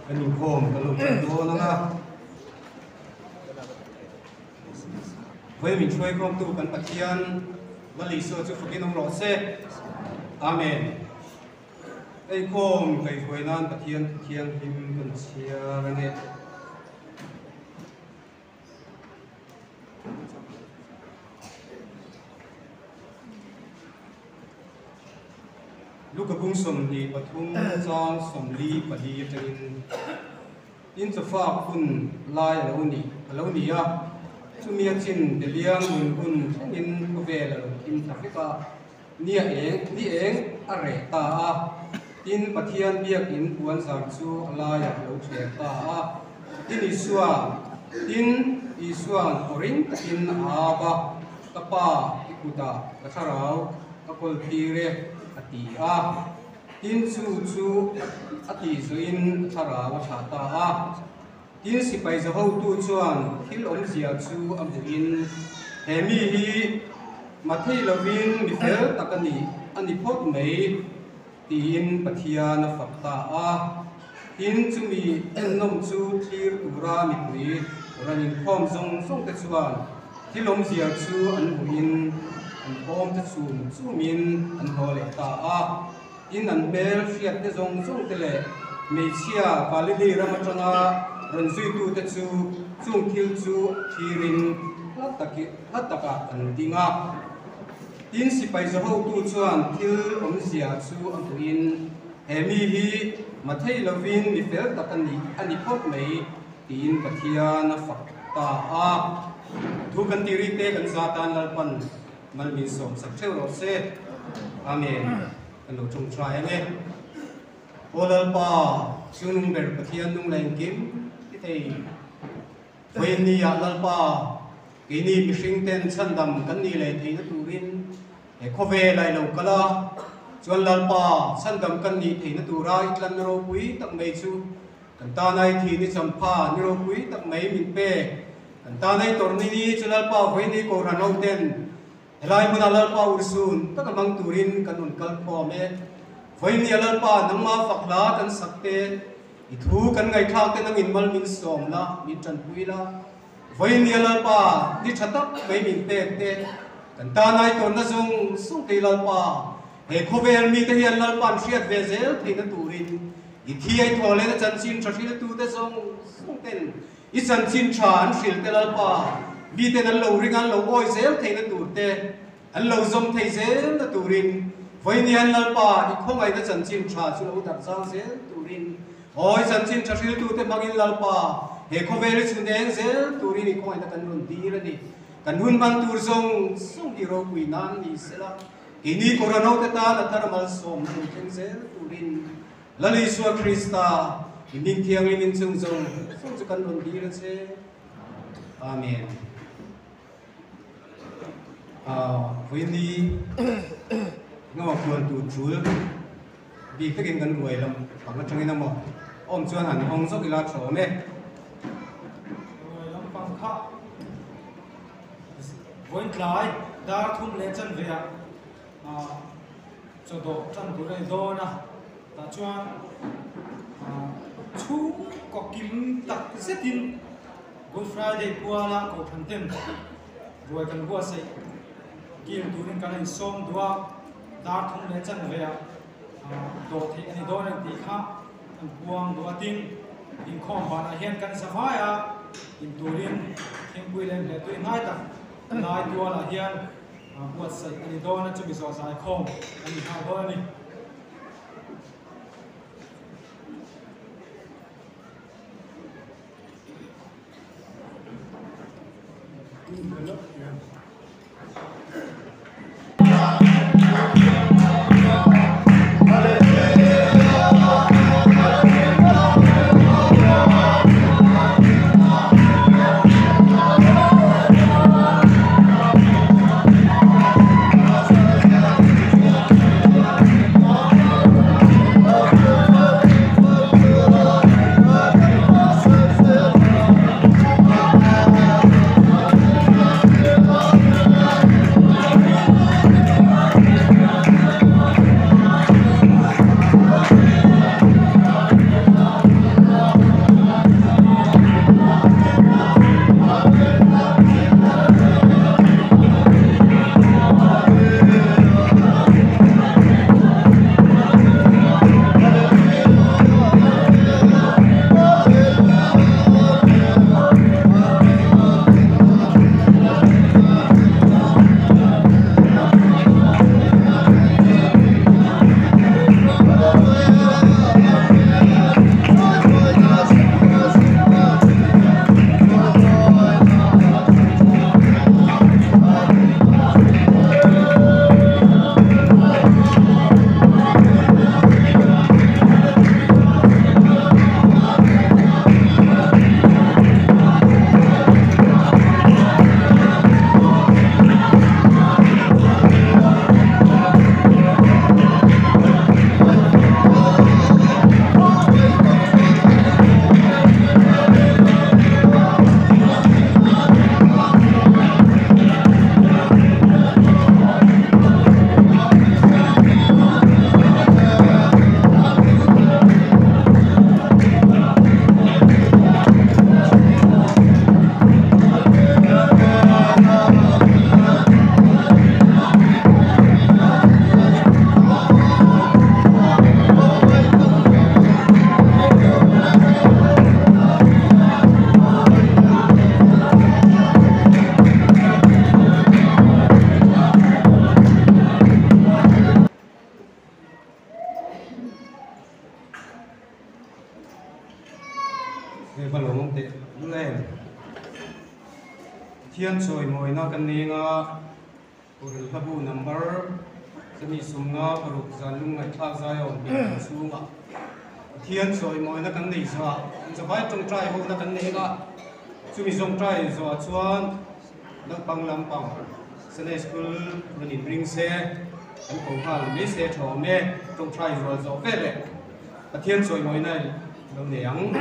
Kan inkhawm kan lo ṭan dawn ang a. Vawi min hruaikhawmtu kan Pathian Lal Isua chu fakin awm rawh se. Amen. Eikhawm kaihruai nan Pathian Thianghlim kan chhiar a ni. Luka bung 23 chang 44 atangin in chawfak hun lai a lo ni a lo ni a, chumi a chin Deliang nun hun thlengin khawvel a lo thim ta vek a, ni a eng ni eng a reh ta a, tin Pathian biakin puan zar chu a laiah a lo thler ta a, tin Isua tin Isua'n awring takin a ap a. Ka pa, i kutah ka thlarau ka kawl tir e, a ti a. Tin chu chu a tih zawhin a thlarau a thlah ta a. Tin sipai zahotu chuan thil awmzia chu a hmuhin, He mi hi mathei lovin mi fel tak a ni, a ni phawt mai, tiin Pathian a fak ta a. Tin chumi ennawm chu thlir tura mipui rawn inkhawm zawng zawng te chuan thil awmzia chu an hmuhin an thawm te chum chumin an haw leh ta a. Tin an hmel hriat te zawng zawng te leh hmeichhia Galili ram atanga rawn zuitu te chu chung thil chu thlirin hla takah an ding a. Tin sipai zahotu chuan thil awmzia chu a hmuhin He mi hi mathei lovin mi fel tak a ni a ni phawt mai tiin Pathian a fak ta a. Thu kan tih ri te kan za tan Lalpan mal min sawm sak theuh rawh se. Amen. Kan lo tawngtai ang e. Aw Lalpa, Chungnung ber Pathian nung la engkim ti thei. Vawiinni ah Lalpa, keini mihring ten chhandam kan nih leh theihna turin he khawvel ah i lo kal a, chuan Lalpa, chhandam kan nih theihna tura i tlanna ropui tak mai chu kan tana i thi ni champha ni ropui tak mai min pek. Kan tana i tawrhni ni chu Lalpa vawiinni Kohhran ho ten helai hmunah Lalpa urhsun taka hmang turin kan rawn kal khawm e. Vawiinni ah Lalpa nangmah fak hla kan sak te, I thu kan ngaihthlak te nangin mal min sawm la, min tanpui la. Vawinia Lalpa, ni tha tak mai min pek te, kan tan ai tawnna zawng zawng te Lalpa, he khawvel mite hian Lalpa'n hriat ve zel theihna turin i thi ai thaw lehna chanchin tha hriltu te zawng zawng ten i chanchin tha an hrilh te Lalpa, miten an lo ring a, an lo awi zel theihna tur te, An lo zawm thei zel na turin Vawiinian Lalpa i khawngaihna chanchin tha chu lo darh zau zel turin Awi chanchin tha hriltute hmangin Lalpa he khawvel i chhun eng zel turin i khawngaihna kan rawn dir a ni. Kan hun hman tur zawng zawng hi ropui nan ni sela, keini Koranote tan a thar malsawmna lo thleng zel turin Lal Isua Krista i hming thianghlim in chung zawng zawng chu kan rawn dir a che. Amen. Vawiini engemaw puan tur tul bik takin kan ruai lam pang atangin emaw awm chuan han hawng zawk ila tha awm e. Ruai lam pang kha vawiin tlai dar thum leh chanve ah chawdawh tan tur a ni dawn a, tah chuan chhungkaw kim tak zetin Good Friday puala Kohhran ten ruai kan buatsaih kil turin kan insawm duh a, dar thum leh chanve ah dawh theih a ni dawn ang tih kha kan puang duh a. Tin, inkhawm vanah hian kan za vai a, in turin thingpui leh hlehtui hnai tak lai tualah hian buatsaih a ni dawn a, chumi zawh zaikhawm a ni nghal dawn a ni. Pathian chawimawina kan nei anga Kohhran hlabu number chumi 56 zan lung ngaihthlak zai a awm hmel kan chhungah Pathian chawimawina kan nei zawhah an zavai tawngtai hona kan nei anga chumi zawngtai zawhah chuan naupang lampang Sunday School rawn inring se kan ko nghal mai se tha awm e tawngtai zual zawh vel leh Pathian chawimawina lo nei ang.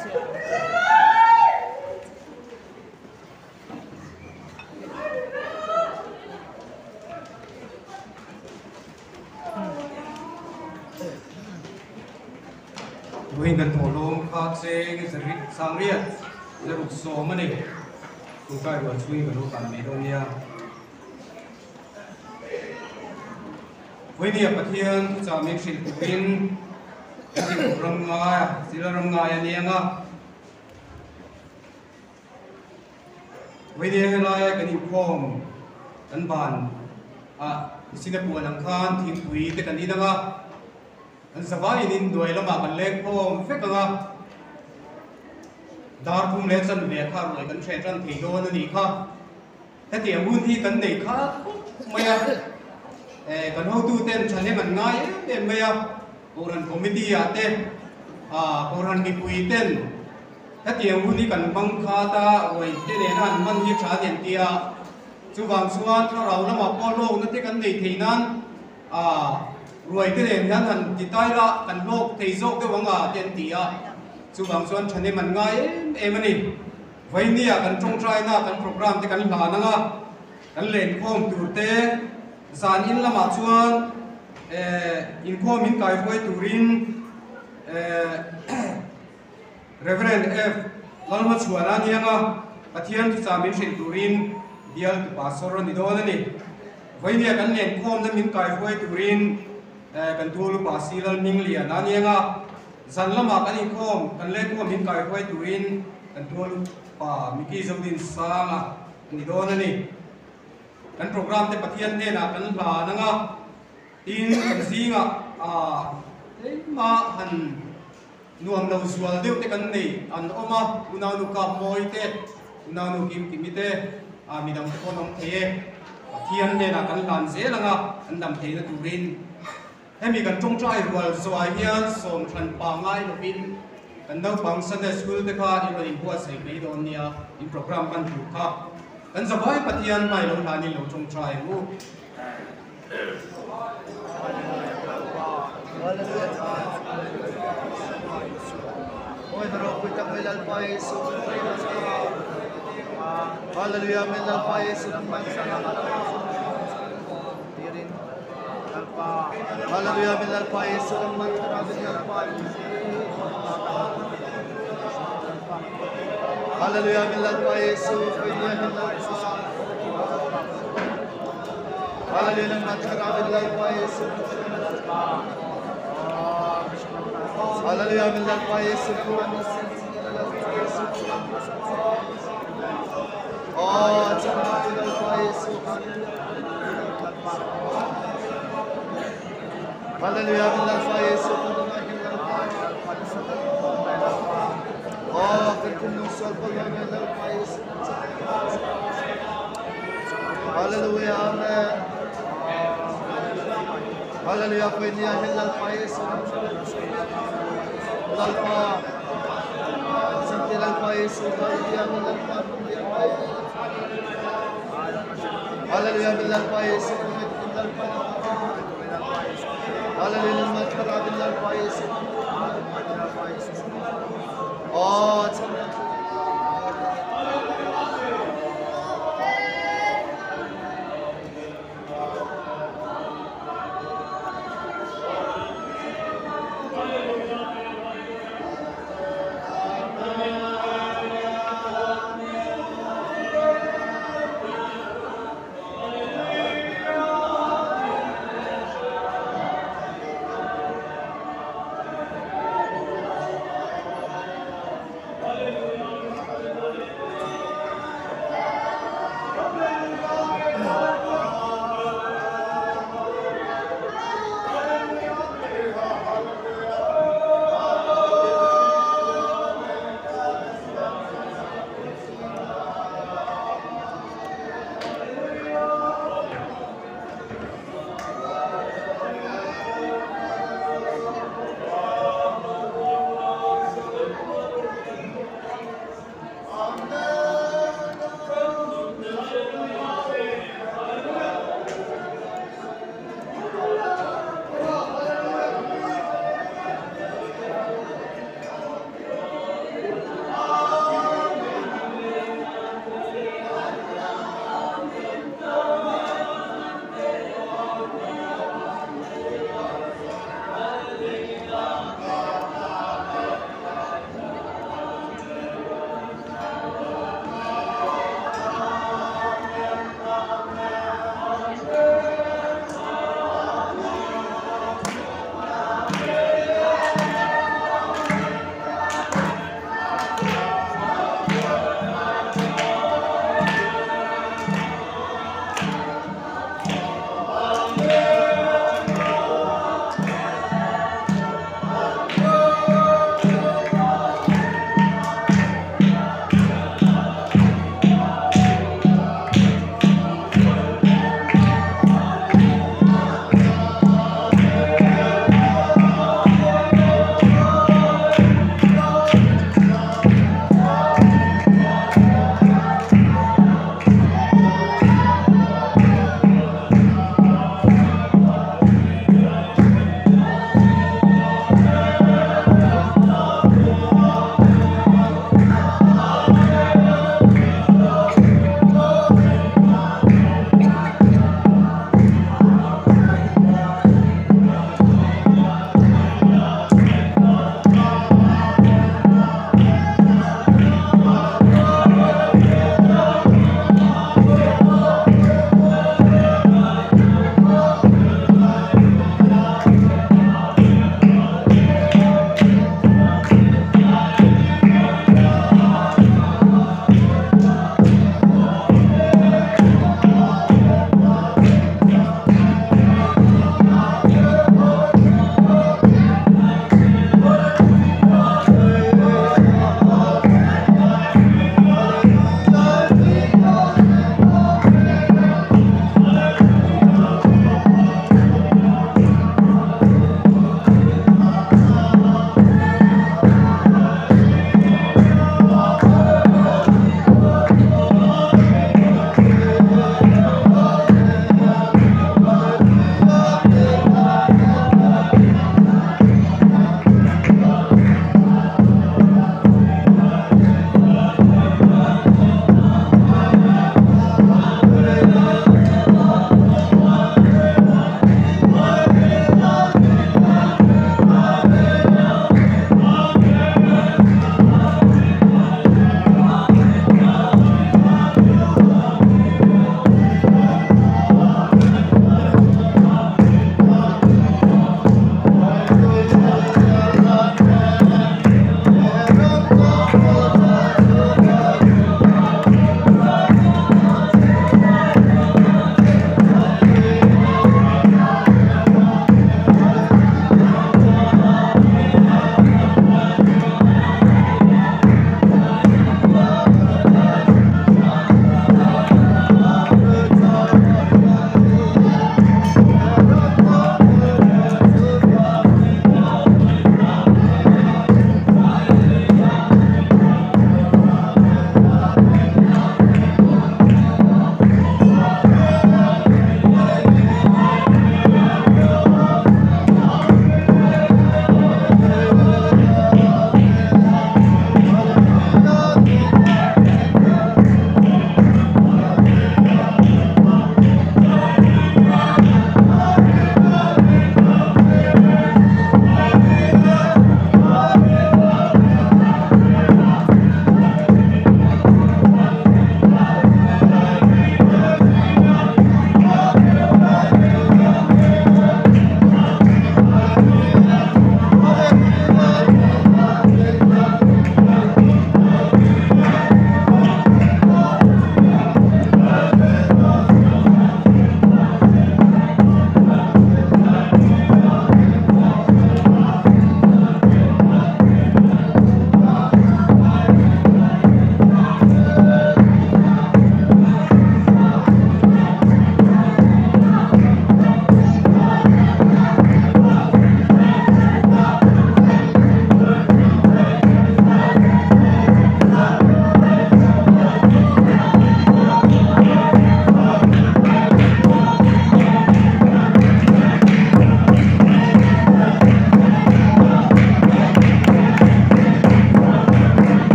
Vawiin kan thawhlawm kha cheng sangriat zaruk sawm a ni. Tungkai rual chhungin ka lo tan mai dawn nia. Vawinia Pathian thuchah min hrilh turin kan tih ram ngai a, zila ram ngai a ni ang a. Vawinia helaia kan inkhawm kan ban ah Sina puan ang khan thingpui te kan in ang a. Kan zavaiin in hnuai lamah kan leng khawm vek ang a, dar thum leh chanve kha ruai kan hreh tan thei dawn a nih kha. Hetiang hun hi kan nei khat khawp mai a, kan hotuten thahnem an ngai em em mai a, Kohhran Committee ah te, Kohhran mipui ten hetiang hun hi kan hmang khat a, ruai te nena an hman hi tha a ni an ti a, chuvang chuan thlarau lamah pawh hlawkna te kan nei thei nan, A, ruai te nen hian han ti tai la, kan hlawk thei zawk deuh ang a te an ti a, chuvang chuan thahnem an ngai em em a ni. Vainia kan tawngtaina kan program te kan hlan ang a, kan lenkhawm tur te zan in lamah chuan eh inkhawm in kaihruai turin eh Reverend F. Lalhmachhuana aniang a, Pathian thuchah min hrilh turin bial tu pastor a ni dawn a ni. Vawinia kan lenkhawmna min kaihruai turin kan tualu pa si Lalhmingliana aniang a, zan lamah kan inkhawm, kan lenkhawm min kaihruai turin kan tualu pa Mickey Zodinsanga a ni dawn a ni. Kan program te Pathian hnenah kan hlan ang a, tin kan zingah engmah han Nuam lo zual deuh te kan nei an awm a, unaunu kap mawi te, unaunu kim kimi te, ah midang te pawh an awm thei e. Pathian hnenah kan hlan zel ang a, an dam theihna turin. Hemi kan tawngtai rual zawhah hian sawm hran pangngai lovin kan naupang Sunday School te kha in rawn inbuatsaih mai dawn nia, in program hman tur kha. Kan zavai Pathian hmai lo hlanin lo tawngtai ang u.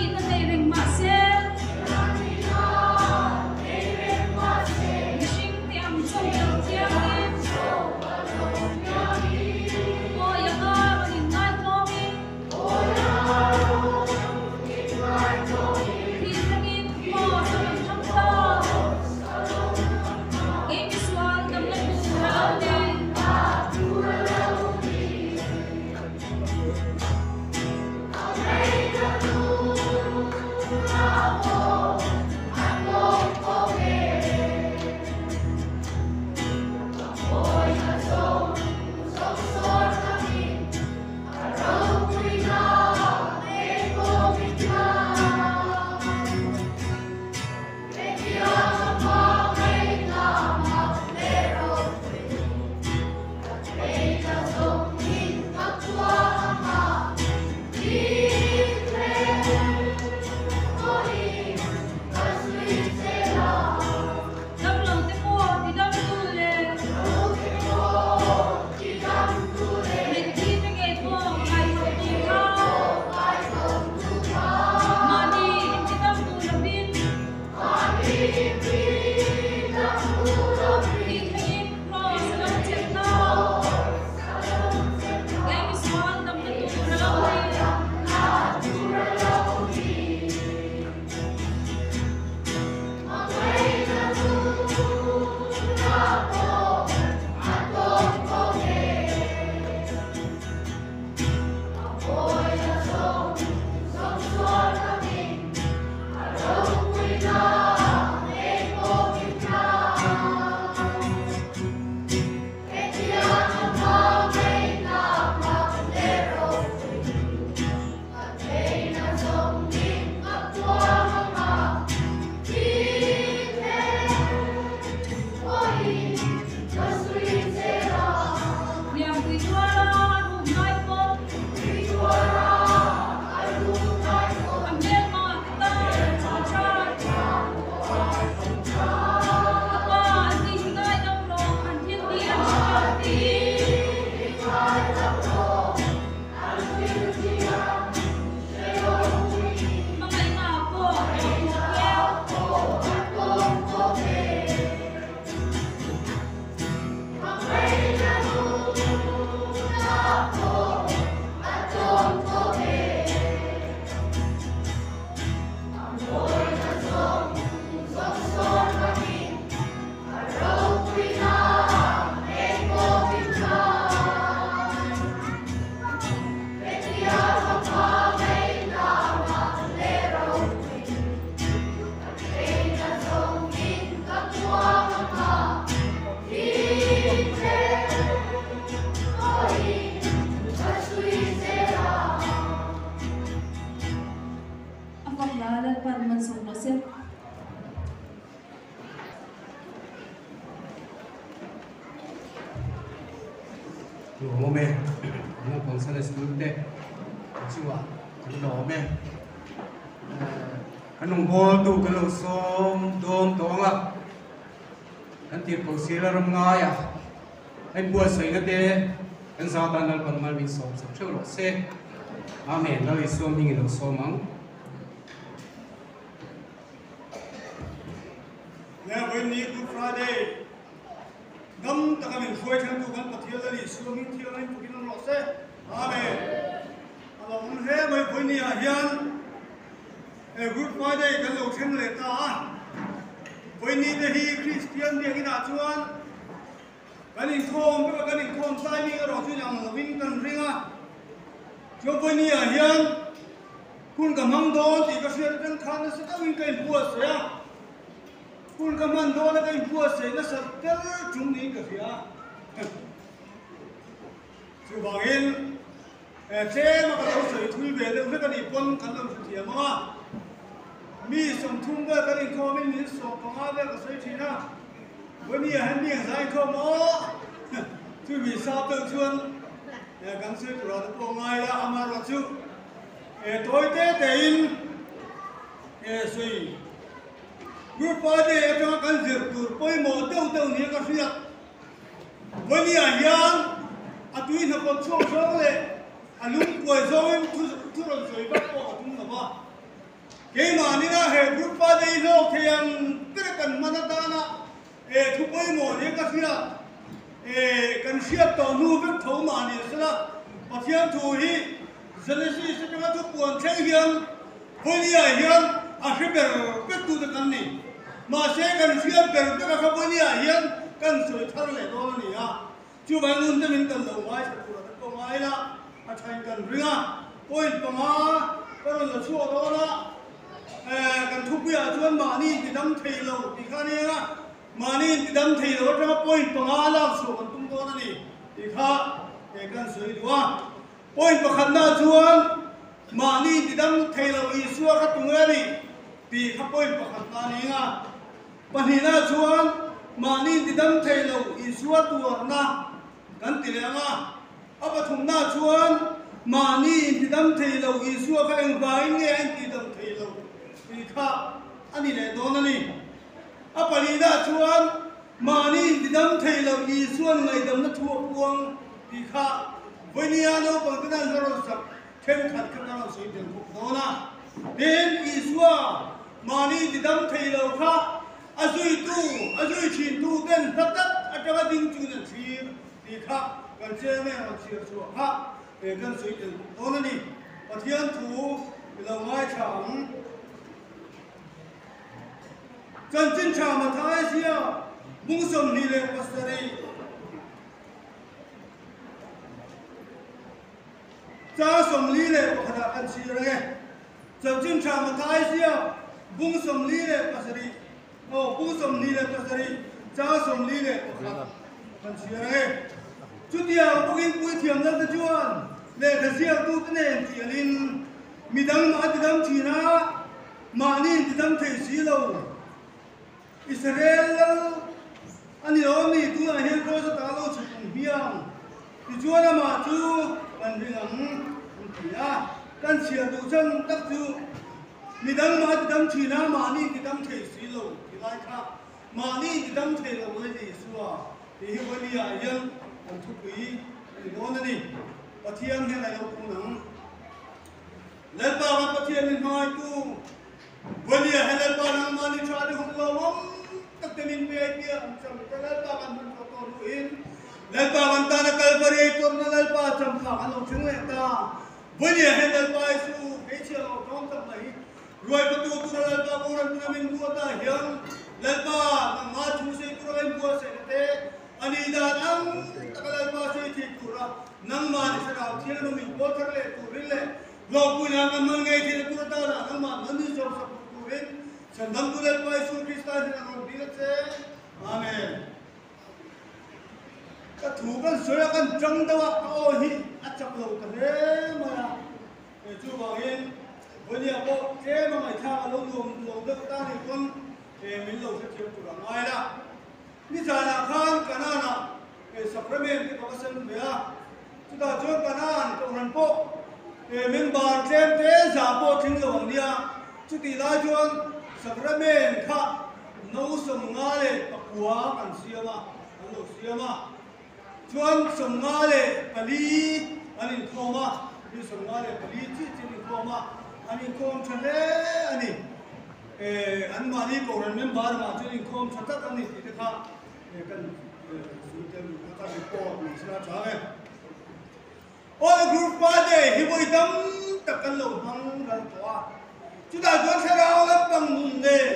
Nihna nei reng mah se. Mihring te ang chaw lo thiangin. Awi a kar rawn inngaihtlawmin. Thih thlengin kraws a rawn thang ta. Kei misual damna tur a lo ni. Damlo te pawh ti damtu le. Mitthi te ngei pawh ngaihtuah tu kha. Mahni inti damtu lovin. Tih thlengin kraws a lo chelh ta. Kei misual damna tur a lo ni. Lianpui tuara a ruk ngai pawh. A hmelma te tan a tha. Ka pa an tih hi ngai dam rawh an thil tih an hre lo. Hmangaihna pawh tawh tur tlem. A fak la Lalpan malsawm rawh se. Lawmawm e, naupang Sunday School te chungah kan lawm e. Kan rawngbawltu kan lo sawm dawn tawh ang a, kan tirhkoh sir a ram ngai a, a inbuatsaihna te kan zat a Lalpan mal min sawm sak theuh rawh se. Amen. Lal Isua hming i lo sawm ang. Vawiin Good Friday dam taka min hruai thlengtu kan Pathian Lal Isua hming thiangin tukin awm rawh se. Amen. A lo awm hle mai vawiin ah hian he Good Friday kan lo thleng leh ta a. Vawiin te hi Kristian biakinn ah chuan kan inkhawm vek a, kan inkhawm timing erawh chu inang lovin kan ring a. Chuan vawiin ah hian Hun ka hmang dawn tih ka hriat atang khan nasa deuhin ka inbuatsaih a, hun ka hman dawna ka inbuatsaih nasa tel tum niin ka hria a. Chuvangin tlema ka lo sawi thui ve deuh hlek a nih pawn kan lo hre thiam ang a, mi 30 vel kan inkhawmin min 15 vel ka sawi thin a, Vawnia hian mi engzah inkhawm aw? Chumi sap deuh chuan kan sawi turah te pawh a ngai la, amaherawhchu He tawi te tein he sawi Good Friday atanga kan zir tur pawimawh deuh deuh nia ka hriat. Vawnia hian a tui hnakawt chhuak zawng leh a lungkuai zawngin thu rawn sawi vak pawh ka tum lo va. Keimah nina he Good Friday hlawk thei ang ber kan hman atana e thu pawimawh nia ka hria e kan hriat tawh hnu vek tho mah ni sela Pathian thu hi Genesis atanga thu puan thleng hian Vawinia hian a hre ber vek tute kan ni. Mahse kan hriat ber vek a kha Vawinia hian kan sawi thar leh dawn a ni a. Chuvai ngun te min kan lo ngaithla tur a kan pawh ngai la, a thain kan ring a, point panga ka rawn la chhuak dawn a, kan thupuiah chuan mahni intidam thei lo tih kha a ni ang a, mahni intidam thei lo atanga point panga lak chhuah kan tum dawn a ni tih kha kan sawi duh a. Point pakhatna chuan mahni intidam thei lo Isua kha tunge a ni tih kha point pakhatna a ni ang a. Pahnihna chuan mahni tidam thei lo Isua tuarna kan ti leh ang a. A pathumna chuan mahni intidam thei lo Isua kha engvangin nge a intidam thei lo tih kha a ni leh dawn a ni. A pahnihna chuan mahni intidam thei lo Isua'n ngaihdamna thu a puang tih kha vawinia naupangte nan hla rawn sak thenkhat kha ka rawn sawi tel bawk dawn a. Tin, Isua Mahni tidam thei lo kha a zuitu, a zui thintu ten hla tak atanga ding chungin an thlir tih kha kan chairman rawn chhiar chhuah kha he kan sawi tel bawk dawn a ni. Pathian thu i lo ngaithla ang. Chanchin tha Mathaia zia bung 27. Chang 41 ah kan chhiar ang e. Chanchin tha Mathai ziak bung 47, aw bung 27, chang 41 kan chhiar ang e. Chutiang bawkin puithiam lal te chuan lehkha ziaktute nen tialin midang mah a tidam thin a, mahni in tidam thei si lo. Israel lal a ni lo mi tunah hian Kraws a ta lo chhuk ang hmiang tichuan amah chu kan ring ang an ti a. Kan chhiar duh chan tak chu midang mah a tidam thin a, mahni tidam thei si lo ti lai kha mahni tidam thei lo lai ni Isua tih hi Vawinia ah hian kan thupui a ni dawn a ni. Pathian hian a lo kun ang. Lalpa kan Pathian min hmangaitu Vawinia he Lalpa nangmah ni tha ni hun lawmawm tak te min pe ai tia an cham te Lalpa kan hman tawh tawh hnuin Lalpa kan tana Kalvari ei tawrhna Lalpa champhak an lo thleng leh ta. Vawinia he Lalpa Isu hmeichhia lo tawng tak mai ruai fatu tura Lalpa boral tura min buat ah hian Lalpa nangmah thu sei tura min buatsaihna te a nih dan ang taka Lalpa sei thei tura nangmah ni thlarau thianghlim min pawl thar leh turin leh Hlawhpuina kan hman ngei theihna tur atana nangmah man min sawmsak duh turin Chhandamtu Lalpa Isu Krista hian a rawn dil a che. Amen. Ka thu kan sawi a, kan tang deuh a, ka aw hi a chak lo ta hle mai a. Kei chuvangin Vawinia pawh tlem a ngaihthlak a lo nuam lo deuh ta nih pawn min lo hrethiam tur a ngai la. Nizanah khan Kanaan-ah sacrament te ka va sem ve a, chutah chuan Kanaan kohhran pawh member tlem te zah pawh tling lo ang nia, chutih lai chuan sacrament kha no 59 kan siam a, an lo siam a, chuan 54 an inkhawm a, mi 54 chiah chiah an inkhawm a, an inkhawm tha hle a ni. Anmahni kohhran member mah chuan inkhawm tha tak a ni tih te kha kan sawi tel duh kha ka report ni sela tha e. All Group Friday hi vawi tam tak kan lo hmang ral tawh a, chutah chuan thlarau lampang nun nen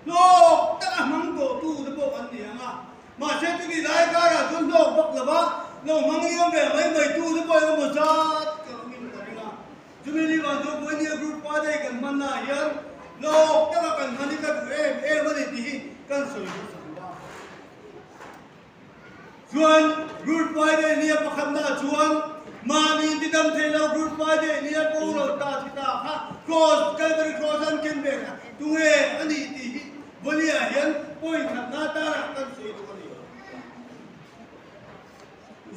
hlawk taka hmang tawhtu te pawh kan ni ang a, mahse chumi lai karah chuan hlawk vak lova lo hmang liam ve mai mai tu te pawh engemaw zat ka awm in ka ring a. Chumi ni vang chuan Vawinia Group Friday kan hmanna ah hian hlawk taka kan hman hi ka duh em em a ni tih hi kan sawi hmasa duh a. Chuan Group Friday nia pakhatna ah chuan mahni intidam thei lo Group Friday nia boral ta thi ta kha Cross, Calvary Cross an ken ve kha tunge a nih tih hi Vawinia ah hian point khatna atana kan sawi duh a ni.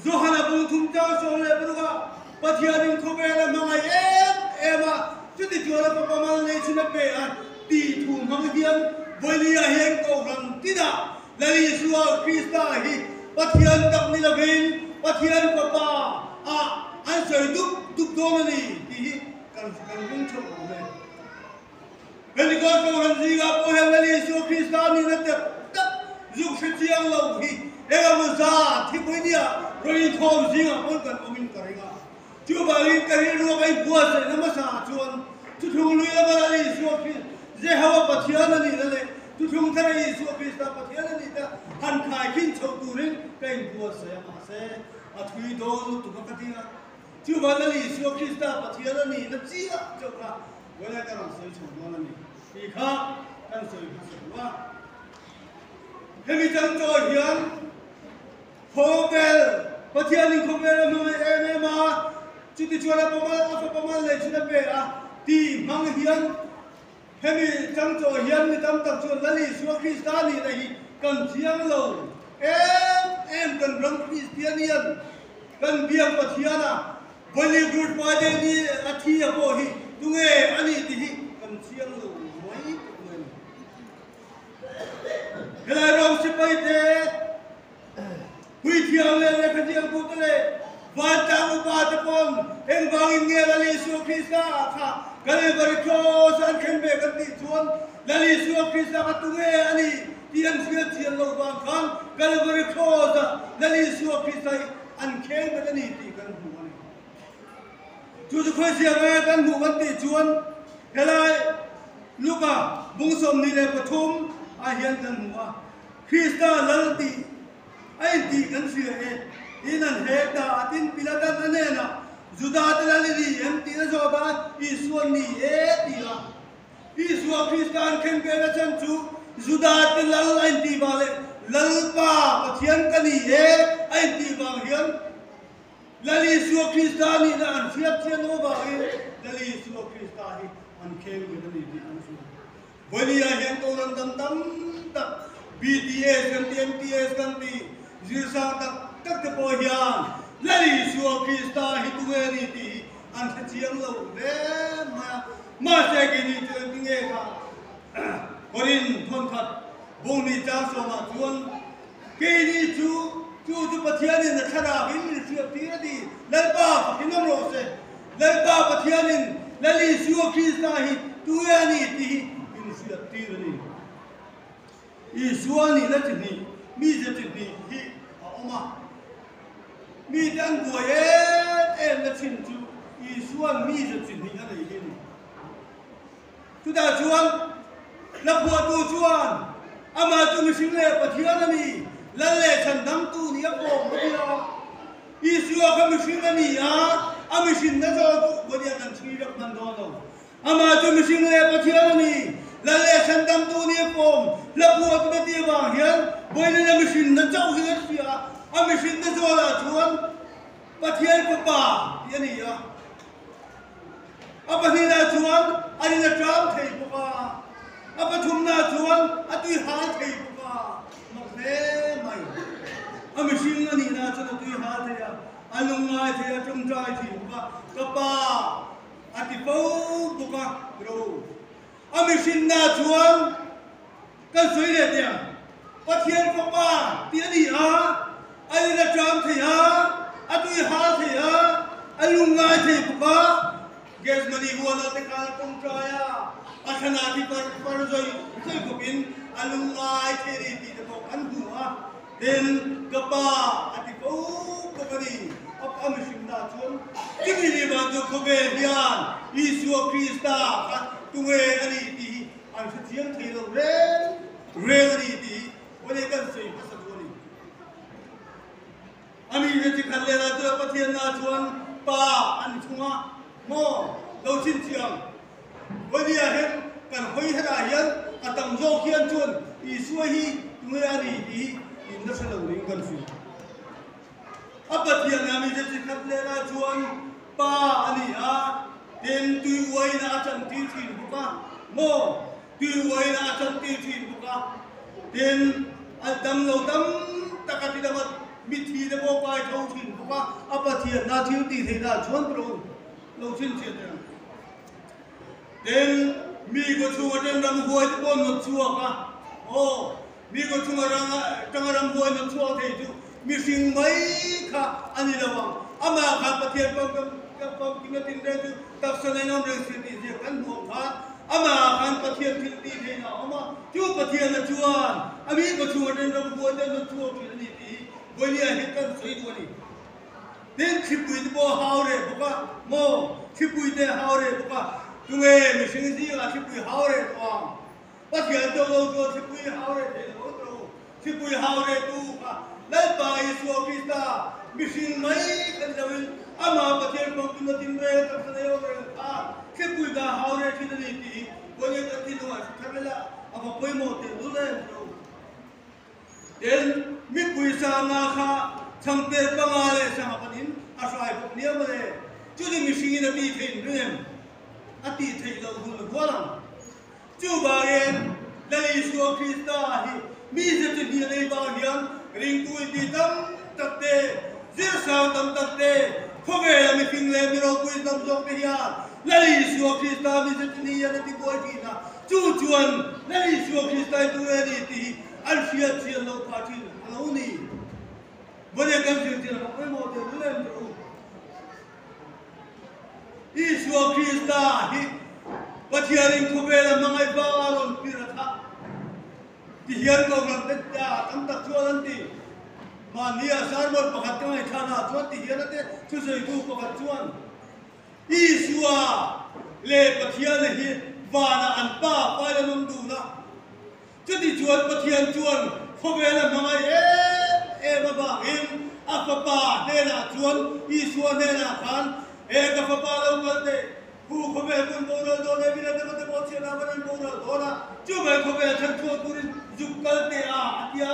Johana bung thum chang 16 ah Pathianin khawvel a hmangaih em em a, chuti chuan a fapa mal nei chhun a pe a tih thu hmang hian Vawinia hian Kohhran tinah Lal Isua Krista hi Pathian tak ni lovin Pathian Fapa ah an sawi dup dup dawn a ni tih hi kan ring theuh awm e. Pentecost Kohhran zingah pawh hian Lal Isua Krista nihna tak tak zuk hre chiang lo hi eng emaw zat hi vawinia rawn inkhawm zingah pawn kan awmin ka ring a. Chuvangin ka rilru a ka inbuatsaihna hmasa ah chuan Thuthlung Lui lama Lal Isua Krist Jehovah Pathian a nihna leh Thuthlung Thara Isua Krista Pathian a nihna han khaikhin chhoh turin ka inbuatsaih a, mahse a thui dawn lutuk a ka ti a. Chuvang Lal Isua Krista Pathian a nihna chiah chauh kha vawiin ka rawn sawi chho dawn a ni tih kha kan sawi hmasa duh a. Hemi changchawi hian Khawvel, Pathianin khawvel a hmangaih em em a, chutichuan a pamal a fapa mal leh chhun a pe a tih hmang hian hemi changchawi hian mi tam tak chuan Lal Isua Krista nihna hi kan chiang lo em em kan ram Kristian hian kan biak Pathian a Vawili Good Friday ni a thi a pawh hi tunge a nih tih hi kan chiang lo mai tawh mai a ni. Helai ram sipai te Puithiam leh lehkhaziaktute leh vantlang upate pawn engvangin nge Lal Isua Krista ah kha Kalvari Cross an khen ve kan tih chuan Lal Isua Krista kha tunge a nih tih an hriat chian loh vang khan Kalvari Cross ah Lal Isua Krista hi an kheng bet a ni tih kan hmu a ni. Chu chu khawiziah nge kan hmuh kan tih chuan helai Luka bung 23 ah hian kan hmu a. Krista lal tih a intih kan hria e, tiin an hek ta a. Tin, Pilatan a hnenah, Judate lal i ni em? tiin a zawt a, Isua'n ni e ti a. Isua Krista an khen ve na chhan chu Judate lal a intih vang leh Lalpa Pathian ka ni e a intih vang hian Lal Isua Krista nihna an hriat chian avangin Lal Isua Krista hi an kheng ve a ni tih an hria. Vawinia hian Kohhran dang tam tak, BTS kan ti, MTS kan ti, zirsang tak tak te pawh hian Lal Isua Krista hi tunge a ni tih hi an hre chiang lo hle mai a. Mahse keini chu engtinge kha Korin thawnkhat bunghnih chang sawmah chuan keini chu chu chu Pathianin a thlarakin min hriat tir a ti. Lalpa fakin awm rawh se. Lalpa Pathianin Lal Isua Krista hi tunge a ni tih hi min hriat tir a ni. Isua nihna chi hnih, mize chi hnih hi a awm a. Mite an buai em em na chin chu Isua'n mize chi hnih a nei hi a ni. Chutah chuan Laphuahtu chuan amah chu mihring leh Pathian a ni, Lal leh Chhandamtu nih a pawm a ti a. Isua kha mihring a ni a, a mihrinna zawh duh pawh kan chhui vek hman dawn lo. Amah chu mihring leh Pathian a ni, Lal leh Chhandamtu nih a pawm. Laphuahtu na tih avang hian vawiin a mihrinna chauh hi kan hria a, a mihrinna zawlah chuan Pathian Fapa tih a ni a. A pahnihna chuan a rin a ṭam thei bawk a, a pathumna chuan a tui hal thei bawk a, mak hle mai. A mihring a nihna chuan a tui hal thei a, a lungngai thei a, ṭawngṭai thei bawk a, ka pa a ti fo bawk a, ro. A mihrinna chuan kan sawi leh teh ang, Pathian Fapa tih a ni a, a in a ṭam thei a, a tui hal thei a, a lungngai thei bawk a. Gethsemane huana te khan a ṭawngṭai a, a thlanah thi far far zawi zawi khawpin a lungngai thei a ni tih te pawh kan hmu a. Tin, ka pa a ti fo bawk a ni. A pa mihrinna chuan chumi ni vang chu khawvel hian Isua Krista kha tunge a ni tih hi an hre chiang thei lo reng reng a ni tih hi Awle kan sawi hmasa duh a ni. A mi hre chi khat lehlah chuan Pathianna chuan pa an chhung a, maw lo chhinchhiang. Vawinia hian kan hawi hetah hian a tam zawk hian chuan Isua hi tunge a ni tih hi in la hre lo niin kan hria. A Pathianna mi hre chi khat lehlah chuan pa a ni a, tin tui uaina a chantir thin bawk a, maw tui uaina a chantir thin bawk a, tin a dam lo tam tak a ti dam a, mitthi te pawh kai tho thin bawk a, a Pathianna thil tih theihna chuan pawh lo chhinchhiah teh ang. Tin, mi kaw chhunga ṭang ramhuai te pawh nawt chhuak a, aw, mi kaw chhunga ṭang ramhuai nawt chhuak thei chu mihring mai kha a ni lo ang. Amah khan Pathian famkim a tinreng chu taksa nen awm reng si tih zia kan hmuh ang khan. Amah khan Pathian thil tih theihna a awm a, chu Pathiana chuan a mi kawchhung atangin ramhuai te an rawn chhuak thin a ni tih hi Vawinia hian kan sawi duh a ni. Tin, thlipui te pawh a hau reh bawk a, maw? Thlipui te a hau reh bawk a, tunge mihring zingah thlipui hau reh tawh ang? Pathian tawh lo chuan thlipui hau reh thei lo tawh lo. Thlipui hau reh tu kha Lalpa Isua Krista mihring mai kha ni loin amah Pathian famkimna tinreng taksa nei awm reng khan thlipui kha hau reh thin a ni tih hi Vawiin kan thinlungah hre thar ila a va pawimawh teh lul em tawh. Tin, mipui sanga kha chhangte panga leh sanga panin a hrai bawk nia mawle. Chuni mihringin a tih theih ring em? A tih theih loh hun hual ang. Chuvangin, Lal Isua Krista hi mi ze chi hnih a nei vang hian ringtu inti tam tak te, zirsang tam tak te, khawvela mihring leh mi ropui tam zawk te hian Lal Isua Krista mi ze chi hnih hian a ti buai thin a. Chu chuan Lal Isua Krista hi tu nge ni tih hi an hriat chian loh phah thin a lo ni. Vawlei kan zir chian a pawimawh teh lul em tawh u. Isua Krista hi Pathianin khawvela hmangaih vanga rawn pir a thah ti hian Kohhran te tam tak chuan an ti. Mahni a sermon pakhat ka ngaihthlanah chuan ti hian a te thusawitu pakhat chuan Isua leh Pathiana hi vanah an pa fail an awm dun a. Chuti chuan Pathian chuan khawvela hmangaih em em avangin a Fapa hnenah chuan Isua hnenah khan, He ka Fapa lo kal teh, khu khawvel kun boral dawn e, mila te te pawh chhiatah van an boral dawn a, chuvai khawvel chhan chhuah turin zuk kal teh a, a ti a.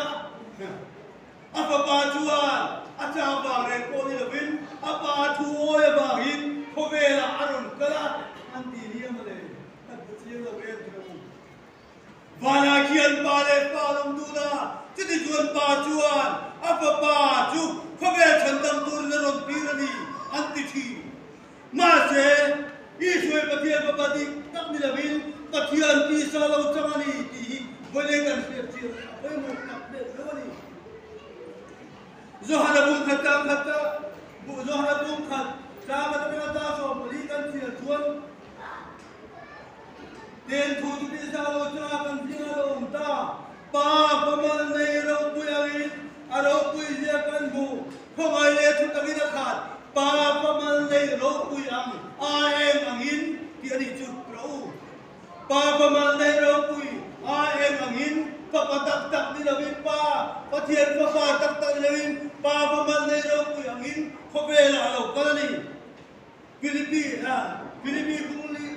A Fapa chuan a chak vang reng pawh ni lovin a Pa thu awi avangin khawvelah a rawn kal a, an ti nia mawle, kan hmu chiang lo em tih ang u. Vanah khian pa leh pa an awm dun a, chuti chuan pa chuan a fapa chu khawvel chhandam turin a rawn tir a ni, an ti thin. Mahse, Israel Pathian fapa dik tak ni lovin Pathian tisa lo chang a ni tih hi vawilei kan hriat chian a pawimawh tak deuh deuh a ni. Johana bungkhat tang khat a, Johana bungkhat tlang atanga 14 kan chhiar chuan, Ten thu chu tisa lo chunga kan hling a lo awm ta. Pa pamal nei ropui angin a ropui zia kan hmu. Khawngaih leh thu takin a khat. Pa pamal nei ropui ang a eng angin tih a nih chu rawh u. Pa pamal nei ropui a eng angin fapa tak tak ni lovin Pa, Pathian fapa tak tak ni lovin Pa pamal nei ropui angin khawvelah a lo kal a ni. Philippi a Philippi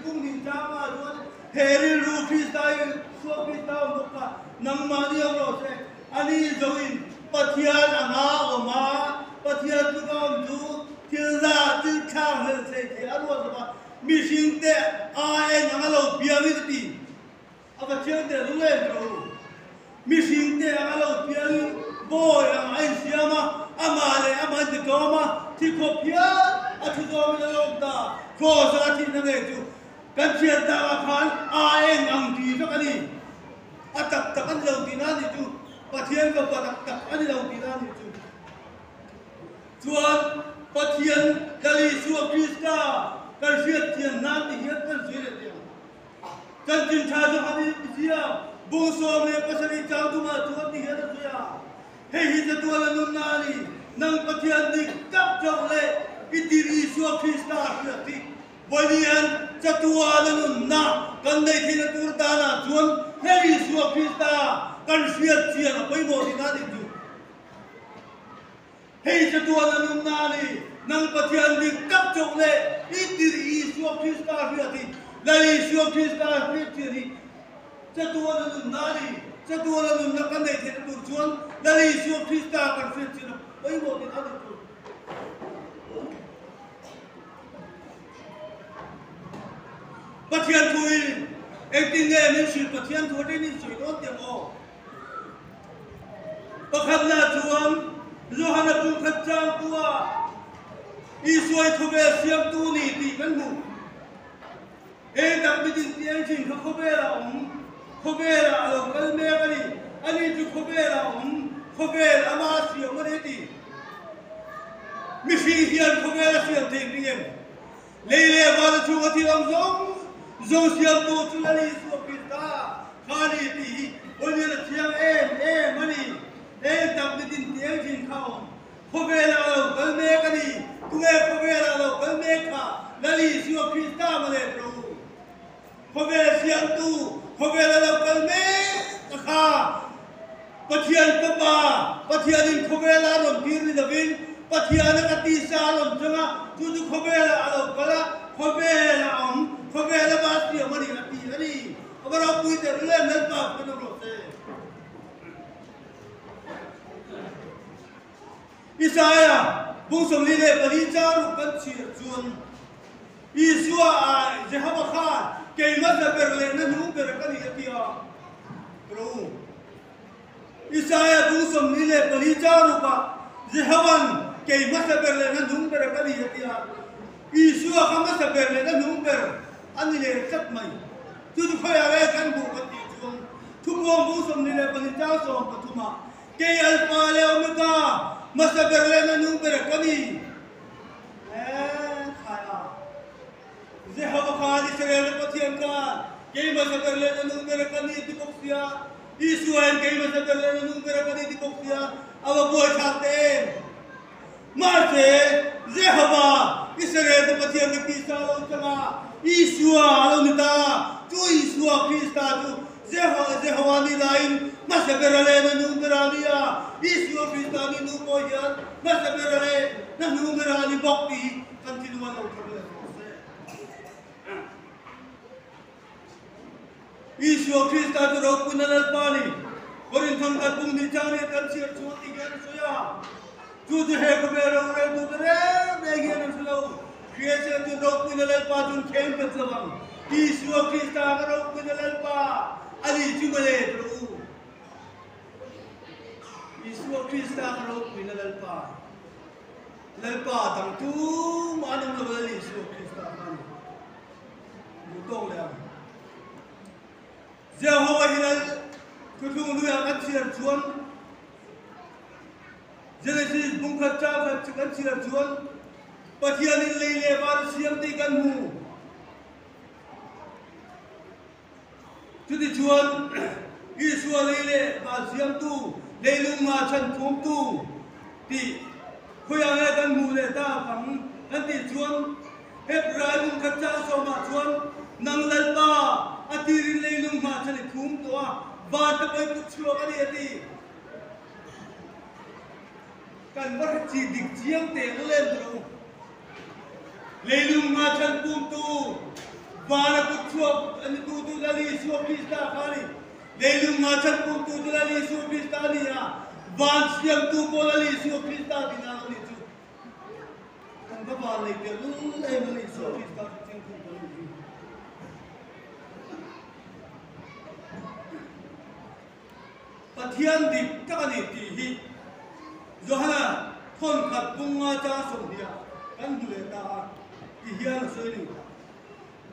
kung nih tlangah chuan he rilru Krista i Isua Krista awm bawk kha nangmahni awm rawh se. Ani zoin Pathian anga awm a, Pathian tluk a awm chu thil za thil thlak hlel thei thei a ruat lo va, mihring te a eng anga lo piangin a ti. A Pathian te lung em tawh u. Mihring te anga lo piangin bawi ang a insiam a, amah leh amah in titlawm a, thi khawp hian a thu zawmin a lawm ta. Kraws a thihna ngei chu kan thian takah khan a eng ang tih vek a ni. A tak tak a ni lo tihna a nih chu. Pathian fapa tak tak a ni lo tihna a nih chu. Chuan Pathian Lal Isua Krista kan hriatthiam nan ti hian kan sawi leh teh ang. Chanchin tha chu han inzia bung 17 chang tumah chuan ti hian a sawi a, Hei hi chatuan a nunna a ni, nang Pathian dik tak chauh leh i tir Isua Krista a hriat hi. Vawiin chatuan a nunna kan neih theihna tur danah chuan hei Isua Krista kan hriat chian a pawimawh tihna a nih chu. Hei chatuan a nunna a ni, nang Pathian dik tak chauh leh i tir Isua Krista hriat hi, Lal Isua Krista hriat chian hi chatuan a nunna a ni. Chatuan a nunna kan neih theihna tur chuan Lal Isua Krista kan hriat chian a pawimawh tih a ni chu. Pathian thuin engtin nge min hrilh Pathian thu atangin in sawi dawn teh maw? Pakhatna chuan Johana pumkhat changtua Isua i khawvel siamtu ni tih kan hmu. Eng tak mitin tih ang thin kha khawvelah a awm, khawvelah a lo kal mek a ni. Ani chu khawvelah a awm, khawvel ama a siam a ni a ti. Mihring hian khawvel a siam thei ring em? Lei leh vana chhunga thil ang zawng. Zawng siamtu chu Lal Isua Krista kha a ni tih hi Pawiin a thiang em em a ni. Eng tak ni din ti eng thin kha a awm. Khawvelah a lo kal mek a ni. Tunge khawvelah a lo kal mek kha? Lal Isua Krista mawle tawh u. Khawvel siamtu, khawvel a lo kal mek a kha. Pathian Fapa, Pathianin khawvela a rawn tir ni lovin, Pathiana ka tisa a rawn chang a, chu chu khawvelah a lo kal a, khawvel a awm, khawvel a va siam a ni a ti a ni. A va ropui teh rul em, Lalpa kan awm rawh se. Isaia bung 44 chang ruk kan chhiar chuan Isua a Jehova khan keimah za ber leh na hnung ber ka ni a ti a. Ro. Isaia bung 44 chang rukah Jehovan keimah za ber leh na hnung ber ka ni a ti a. Isua kha hmasa ber leh na hnung ber a ni leh tlat mai. Chu chu khawiah nge kan hmuh kan tih chuan Thupuang bung 24 chang 13 ah Kei Alpha leh Omega, hmasa ber leh na nu ber ka ni. Ee, khai a. Jehova khan Israel te Pathian khan kei hmasa ber leh na nu ber ka ni ti bawk sia, Isua hian kei hmasa ber leh na nu ber ka ni ti bawk sia, a va buaithlak teh em? Mahse, Jehova, Israel te Pathian ka tisa a lo chang a, Isua a lo ni ta. Chu Isua Krista chu Jehova ni laiin hmasa bera leh na nu bera a ni a, Isua Krista ni nu pawh hian hmasa bera leh na nu bera a ni bawk tih hi kan thinlung a lo thar leh rawh se. Isua Krista chu ropuina Lalpa a ni. Korinthang kan pum ni chang nia kan chhiar chhuah tih hian a sawi a. Chu chu he khawvel roreltute reng reng hian an hre lo. Hriatchhiat chu ropuina Lalpa chu an khen bet lo ang. Isua Krista ka ropuina Lalpa a ni chu mawle tawh u. Isua Krista ka ropuina Lalpa. Lalpa dang tumah an awm lo Lal Isua Krista kha a ni. Duh tawk leh ang. Jehovah hi Lal thuthlung luiah kan chhiar chuan Genesis bungkhat chang khat chu kan chhiar chuan Pathianin lei leh van a siam tih kan hmu. Chutichuan Isua lei leh van siamtu, leilung nga chhan phumtu tih khawiah nge kan hmuh leh tak ang kan tih chuan Hebrai bungkhat chang sawmah chuan nang Lalpa a tirin leilung hma chhan i phum tawh a, van te pawh i put chhuak a ni a ti. Kan va hre chi dik chiang teh lul em tawh u. Leilung hma chhan pumtu vana kut chhuak a ni tu chu Lal Isua Krista kha a ni. Leilung hma chhan pumtu chu Lal Isua Krista a ni a, van siamtu pawh Lal Isua Krista tihna a lo nih chu. Kan va van nei teh lul em Lal Isua Krista hre chiang tu kan nih hi. Pathian dik tak a ni tih hi Johana thawnkhat bunga chang 20 ah kan hmu leh ta a ti hian a sawi ni.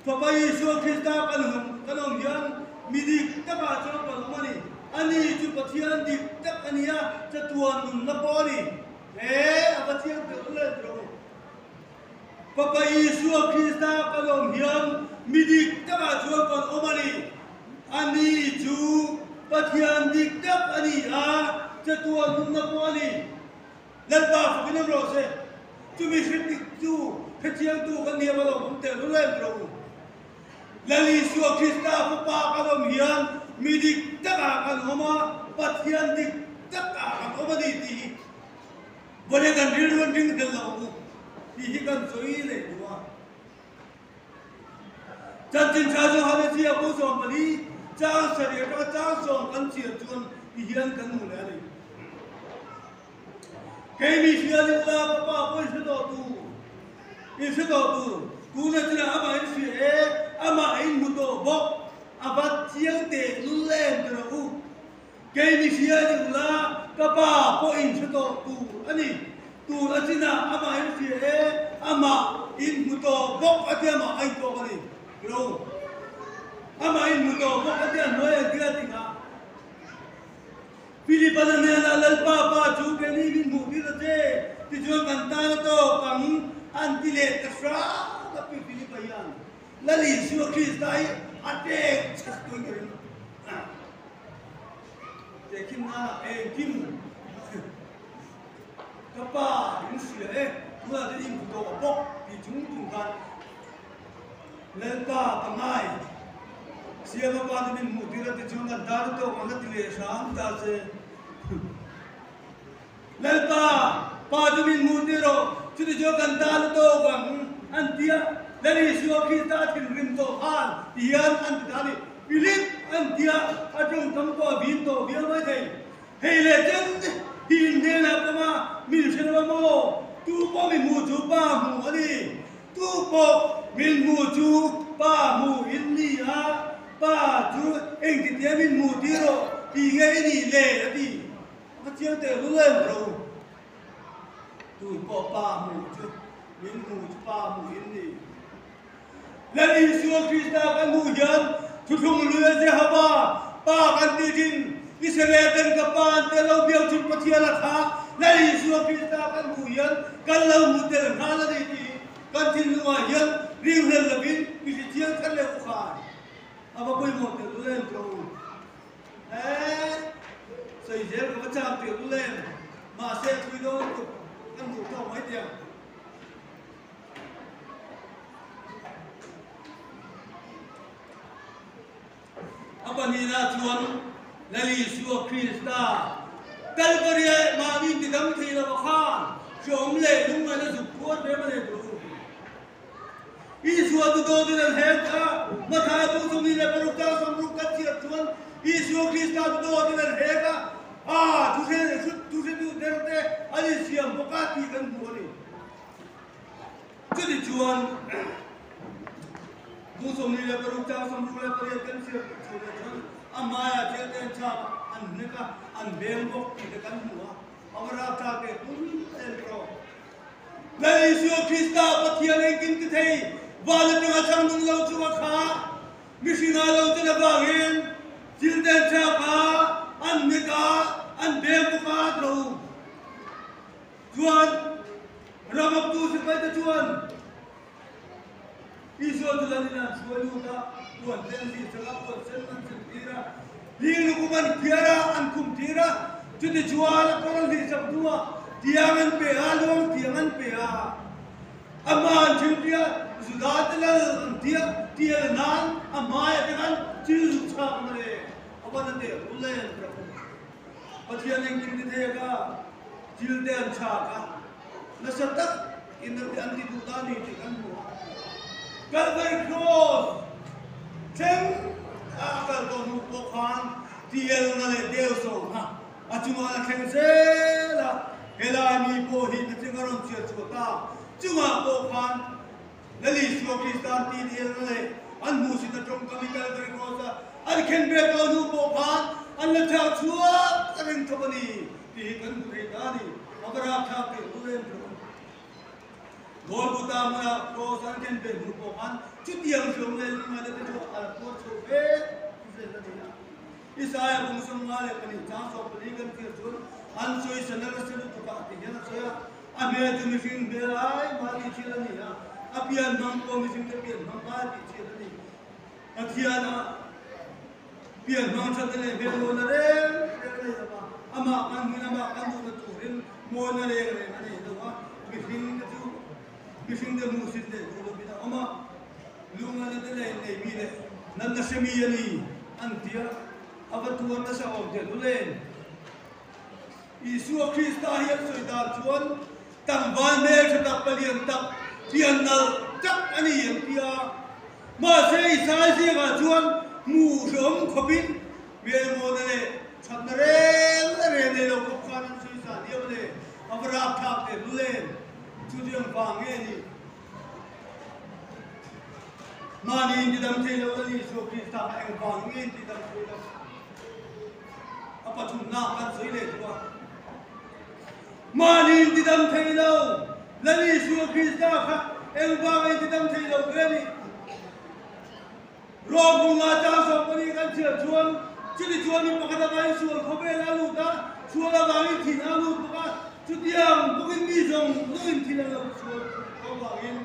Fapa Isua Krista kan hum kan awm hian mi dik takah chuan kan awm a ni. Ani chu Pathian dik tak a ni a, chatuan nunna pawh a ni. He a Pathian telh leh tawh u. Fapa Isua Krista kan awm hian mi dik takah chuan kan awm a ni. Ani chu Pathian dik tak a ni a, chatuan nunna pawh a ni. Lalpa fakin awm rawh se. Chumi hre dik chu hrechiangtu kan ni a, va lo awm teh lul em rawh u. Lal Isua Krista Fapa kan awm hian mi dik takah kan awm a, Pathian dik takah kan awm a ni tih hi Vawlei kan rilru an ring tel lo ang u tih hi kan sawi leh duh a. Chanchin tha chu Hanesi a pu 14 chang sarih atanga chang sawm kan chhiar chuan ti hian kan hmu leh a ni. Keimi hria ni ula ka pa pawh in hre tawh tur, in hre tawh tur, tuna chinah amah in hria e, amah in hmu tawh bawk, a va chiang teh lul em ti rawh u. Kei mi hria ni ula, ka pa pawh in hre tawh tur a ni. Tur a chinah amah in hria e, amah in hmu tawh bawk a tia amah a intawk a ni. Bro, amah in hmu tawh bawk a tia hnuai an tia ti kha. Philip-a na hnenah Lalpa pa chu keini min hmuh tir a che, tichuan kan tan a tawk ang an ti leh ta hram a pi Philip-a hian. Lal Isua Krista hi a tek chhak tuin ka ring. Tehkhin nana engkim ka pa in hria e, tunah chuan in hmu tawh bawk tih chung chung khan Lalpa ka ngai. Siama pa chu min hmuh tir a ti chuan kan tan a tawk ang a ti leh hram ta che. Lalpa, pa chu min hmuh tir rawh, chuti chuan kan tan a tawk ang an ti a. Lal Isua Krista a thinrim tawh khan ti hian an ti ta a ni. Philip an ti a, a tawngkam pawh a vin tawh viau mai thei. Hei leh chen hi in hnenah pawm a, min hre lo a maw? Tu pawh min hmuh chu pa hmuh a ni. Tu pawh min hmuh chu pa hmuh in ni a, pa chu engtitia min hmuh tir rawh tih nge i nih le? a ti. Ka chiang teh lul em ro. Tu pawh pa hmuh chu min hmuh chu pa hmuh in ni. Lal Isua Krista kan hmuh hian thuthlung lui a Jehova Pa kan ti thin. Israel ten ka Pa an tel lo biak thin Pathian a kha Lal Isua Krista kan hmuh hian kan lo hmu tel nghal a ni tih kan thinlungah hian ringhlel lovin mi hre chiang thar leh u khai. A va pawimawh tel lul em tawh u. He sawi zel ka va chak teh lul em? Mahse a thui dawn lutuk kan hmuh tawk mai teh ang. A pahnihna chuan Lal Isua Krista Kalvari ah mahni tidam thei lo a khan hreawm leh lungngaihna zuk phuar ve ma nei tur u. Isua chu dawtin an hel ta. Mathaia bu 26 chang 60 kan chhiat chuan Isua Krista chu dawtin an hek a, a thuhretu derte an insiam bawk a tih kan hmu a ni. Chutichuan bu 26 chang 68 kan chhiat chhunah chuan a hmaiah thilte an chhak a, an hnek a, an veng bawk tih te kan hmu a. A va rapthlak ve tum em erawh. Lal Isua Krista Pathian engkim ti thei van atanga chang nung lo chunga kha mihring ah lo chen avangin thil ten chak a, an hnek a, an beng bawk a tho. Chuan ramaptu sipai te chuan Isua chu Lal in an hruai lut a, puan sen zir changa puan sen an sen tir a, hling lukum an phiar a, an khum tir a, chuti chuan a kawr a hlih sak hnuah tiang an pe a, luang tiang an pe a, amah an thil tia Juda te lal an tia tial nan a hmai a te khan thil zuk chhak mawle a van a teh rul em ka pu. Pathian engkim ti thei a ka thil te an chhak a. Nasa tak in an ti duh ta ni tih kan hmu a. Calvary Cross thleng a a kal tawh hnu pawh khan tielna leh deuhsawhna a chungah a thleng zel a. Helai mi pawh hi na thleng a rawn chhiar chhuah ta chungah pawh khan Lal Isua Kristan ti tielna leh an hmuhsit a tawngkam i Calvary Cross a an khenbet tawh hnu pawh khan an la chak chhuak a ring thawk a ni tih hi kan hmu thei ta a ni. A va rapthlak teh lul em tawh. Golgotha hmuna Cross an ken ve hnu pawh khan chutiang hriam leh lungngaihna te chu a la tuar chho ve zel a ni a. Isaia bung 54 chang 14 kan thlir chuan an sawi sana nasa lutuk ah ti hian a sawi a, a hmel chu mihring hmel ai mahni thil a ni a, a pian hmang pawh mihring te pian hmang ai tih chhiat a ni. Pathian a pian hmang thatna leh hmel mawina reng reng a nei lo va, amah kan hmuin amah kan duhna turin mawina reng reng a nei lo va, mihring te chu mihring te hmuhsit leh duh lovin a awm a, lungngaihna te leh nei mi leh natna hre mi a ni an ti a, a va tuar nasa awm teh lul em? Isua Krista hi an sawi dan chuan tlangval hmeltha tak palian tak pian nalh tak a ni an ti a. Mahse Isai ziakah chuan hmuh hrehawm khawpin hmelmawna leh thatna reng reng nei lo khawp khan an sawi sa diam a le, a va rapthlak teh lul em? Chutiang vang nge ni? Mahni intidam thei lo a ni Isua Krista kha engvang nge intidam thei lo? A pathumna kan sawi leh duh a. Mahni intidam thei lo Lal Isua Krista kha engvanga intidam thei lo ve a ni? Rom bunga chang 14 kan chhiar chuan chuni chuan mi pakhat avangin sual khawvel a lut a, sual avangin thin a lut bawk a, chutiang bawkin mi zawng zawngin thin an lo sual tawh avangin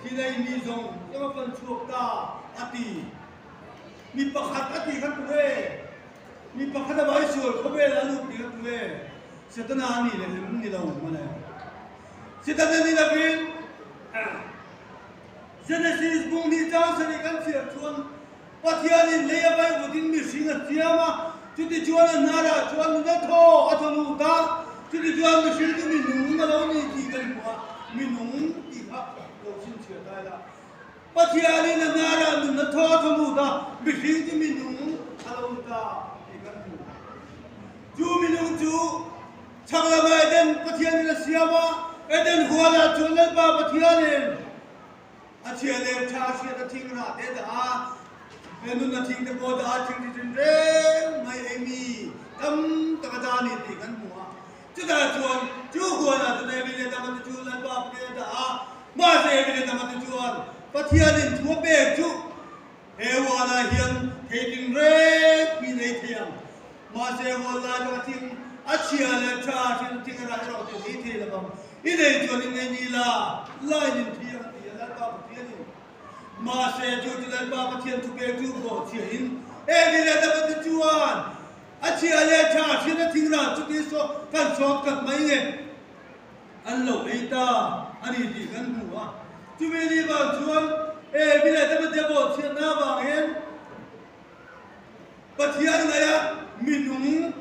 thin a in mi zawng zawng a fan chhuak ta. a ti. Mi pakhat a ti kha tunge? Mi pakhat a vai sual khawvel a lut ti kha tunge? Setana a nih leh lem ni lo mawle. Setana ni lovin Genesis bung hnih chang sarih kan chhiar chuan Pathianin lei a vai vutin mihring a siam a, chuti chuan a hnarah chuan nuna thaw a thaw lut a, chuti chuan mihring chu minung a lo ni tih kan hmu a, minung tih kha lo chhinchhiah ta ila. Pathianin a hnarah nuna thaw a thaw lut a, mihring chu minung a lo ni ta tih kan hmu. Chu minung chu chhak lama Eden Pathianin a siam a, Eden hualah chuan Lalpa Pathianin A chhia leh tha a hriat a thing rah te dah a, he nun a thing te pawh dah a thing ti thin reng mai ei mi tam tak a dah a ni tih kan hmu a. Chutah chuan chu huanah chuan Evi leh Adama te chu Lalpa Pathian a dah a, mahse Evi leh Adama te chuan Pathianin thu a pek chu he huanah hian thei tin reng hi nei thei ang, mahse huan lai taka thing a chhia leh tha a hriat a thing a rah erawh chu nei thei lo vang. I nei chuan i nei ni la, lain in thi ang ti a Lalpa Pathianin. Mahse chu chu Lalpa Pathian thupek chu bawhchhiahin Evi leh Adama te chuan a chhia leh tha a hriat a thing rah chuti saw kan sawt khat mai nge an lo ei ta a ni tih kan hmu a. Chumi ni vang chuan Evi leh Adama te bawhchhiatna avangin Pathian ngaia minung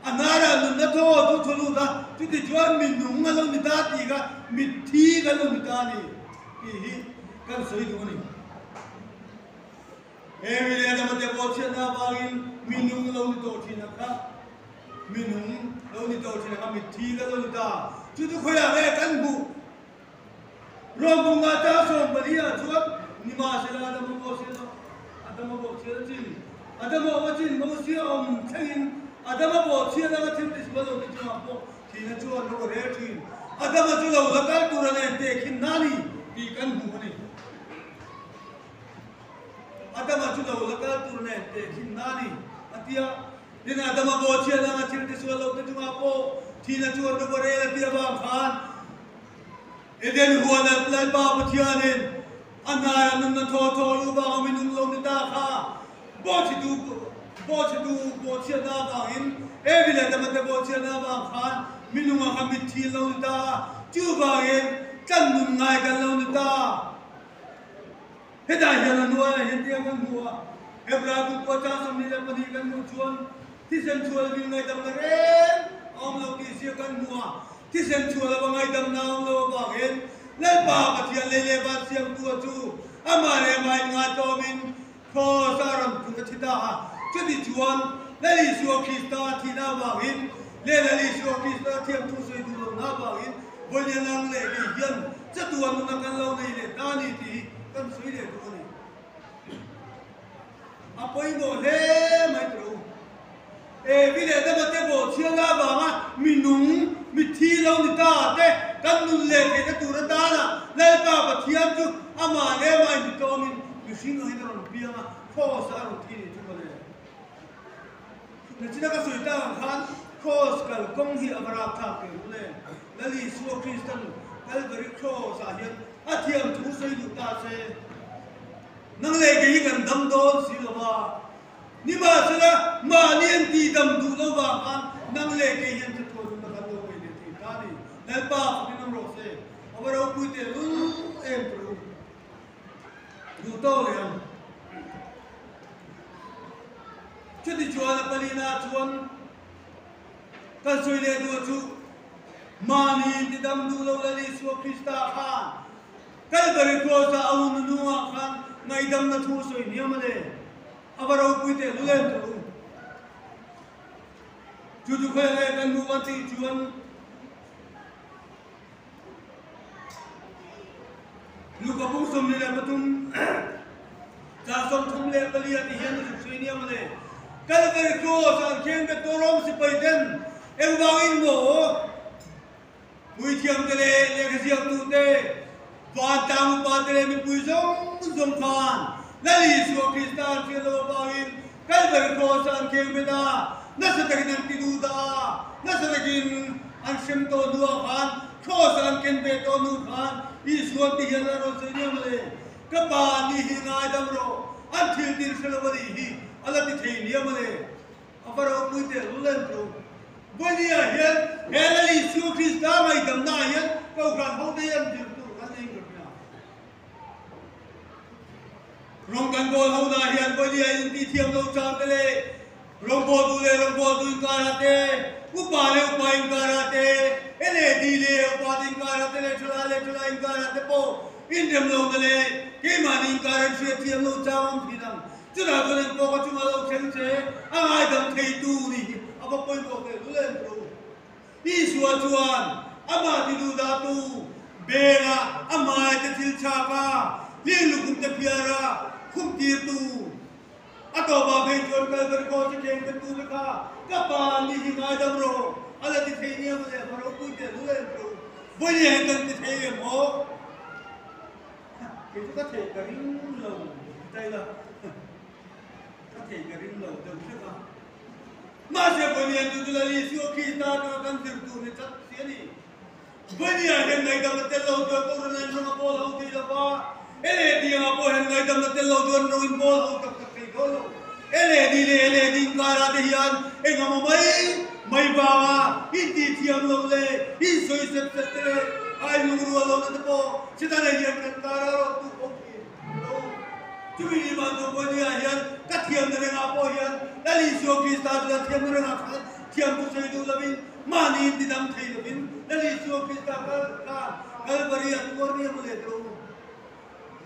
a hnarah nunna thaw chu thaw lut a, chuti chuan minung a lo ni ta tih kha mitthi kan lo ni ta a ni tih hi kan sawi duh a ni. He mi leh dama te pawh chhiatna avangin minung lo ni tawh thin ang kha, minung lo ni tawh thin ang kha mitthi kan lo ni ta. Chu chu khawiah nge kan hmuh? Rawngkawnga ta 14 ah chuan nimahsela Adama bawhchhiat a Adama bawhchhiat a chin Adama awm a chin Mosia awm thlengin Adama bawhchhiat anga thil tisual lo te chungah pawh thihna chuan ro a rel thin. Adama chu lo la kal tur a nen tehkhin na ni tih kan hmu a ni. Adama chu lo la kal tur nen tehkhin na ni a ti a. Tin, Adama bawhchhiat anga thil tisual lo te chungah pawh thihna chuan ro a rel a ti avang khan Eden huana Lalpa Pathianin a hnaia nunna thaw thaw luh vanga minung lo ni ta kha bawhchhitu bawhchhitu bawhchhiatna avangin Evi leh Adama te bawhchhiatna avang khan minunga kha mitthi lo ni ta a, chuvangin tlan nun ngai kan lo ni ta. Hetah hian a hnuaiah hian tiang kan hmu a, Hebrai bu pawh chang 22 kan hmuh chuan thisen chhual vil ngaihdamna reng a awm lo tih zia kan hmu a, thisen chhual ava ngaihdamna a awm lo avangin Lalpa Pathian lei leh van siamtu a chu amah leh amah in ngaitlawmin Kraws a rawn phun a thi ta a, chuti chuan Lal Isua Krista a thihna avangin leh Lal Isua Krista thiamthu sawi duh lohna avangin vawiin ang leh kei hian chatuan nuna kan lo nei leh ta a ni tih hi kan sawi leh duh a ni. A pawimawh hle mai tawh u. Evi leh Adama te bawhchhiatna avanga mi nung, mi thi lo ni ta te kan nun leh theihna tur atana Lalpa Pathian chu amah leh amah intitlawmin mihring angin a rawn piang a, Kraws ah a rawn thi nih chu mawle. Nachina ka sawi tak ang khan Kraws kalkawng hi a va rapthlak teh rul em? Lal Isua Kristan Kalvari Kraws ah hian a thiam thu sawi duh ta se, nang leh kei hi kan dam dawn si lo va. Nimahsela, mahni an tih dam duh lo vang khan nang leh kei hian thathuan nunna kan lo nei leh thei ta a ni. Lalpa fakin awm rawh se, a va ropui teh lul em tur u. Duh tawk leh ang. Chuti chuan a palina chuan kan sawi leh duh chu mahni in ti dam duh lo Lal Isua Krista khan Kalvari Kraws-a a hun hnungah khan ngaihdamna thu sawi hniam a le, a va ropui teh lul em tawh u. Chu chu khawi nge kan hmuh an tih chuan Luka bung 23 ca 34 ah ti hian a zuk sawi hniam a le. Kalvari Kraws-a an khen bet tawh Rom sipai ten engvangin maw Puithiamte leh lehkhaziaktute, vantlang upate leh mipui zawng zawng khan Lal Isua Krista an hriat loh avangin Kalvari Kraws-ah an kheng bet a, nasa takin an ti duh dah a, nasa takin an hrem tawh hnuah khan Kraws-ah an ken ve tawh hnu khan Isuan ti hian a rawn sawi nia mawle, Ka pa ni hi ngaidam rawh. An thil dil hre lo a nih hi, a la ti thei nia mawle. A va ropui teh lul em chu. Vawinia hian he Lal Isua Krista ngaihdamnaah hian Kohhran hote hian zir tur kan nei ngawt nia. Rawng kan bawl ho na hian vawinia inti thiam lo chang te leh rawngbawltu leh rawngbawltu inkarah te, upa leh upa inkarah te, LAD leh upa te inkarah te leh thalai leh thalai inkarah te pawh inrem lohna leh keimahni inkar an hriat thiam lo chang awm thin ang. Chutah chuan an pawka chunga lo thleng che a ngaidam theitu nih hi a va pawimawh teh lul em ru. Isua chuan amah ti duhdahtu Bela a hmaite thil chhak a, hling lukhum te phiar a, khum tirtu. A tawpah phei chuan Kalvari Cross a thleng bettu te kha ka pa nih hi ngaidam rawh a la ti thei nia maw le, va ropui teh lul em ru. Vawiin hian kan ti thei em aw? Kei chu ka theih ka ring lo taila ka theih ka ring lo deuh hlek a. Mahse Vawiin chu chu Lal Isua Krista atanga kan zir tur ni tlat si a ni. Vawiin hian ngaihdamna tel lo chuan Kohhran an rawng a bawl ho thei lo va, LAD anga pawh hian ngaihdamna tel lo chuan rawng in bawl ho tak tak thei dawn lo. LAD leh LAD inkarah te hian engemaw mai mai vanga intihthiam lo leh insawi sep sep te leh ai lungrual lohna te pawh Setana hian kan kara rawh tu ho thin lo. Chumi ni vanduh Vawinia hian ka thiamna rengah pawh hian Lal Isua Krista chu a thiamna rengah khan thiam chu sawi duh lovin mahni intidam thei lovin Lal Isua Krista kal khan Kalvari a tuar nia maw le tawh u.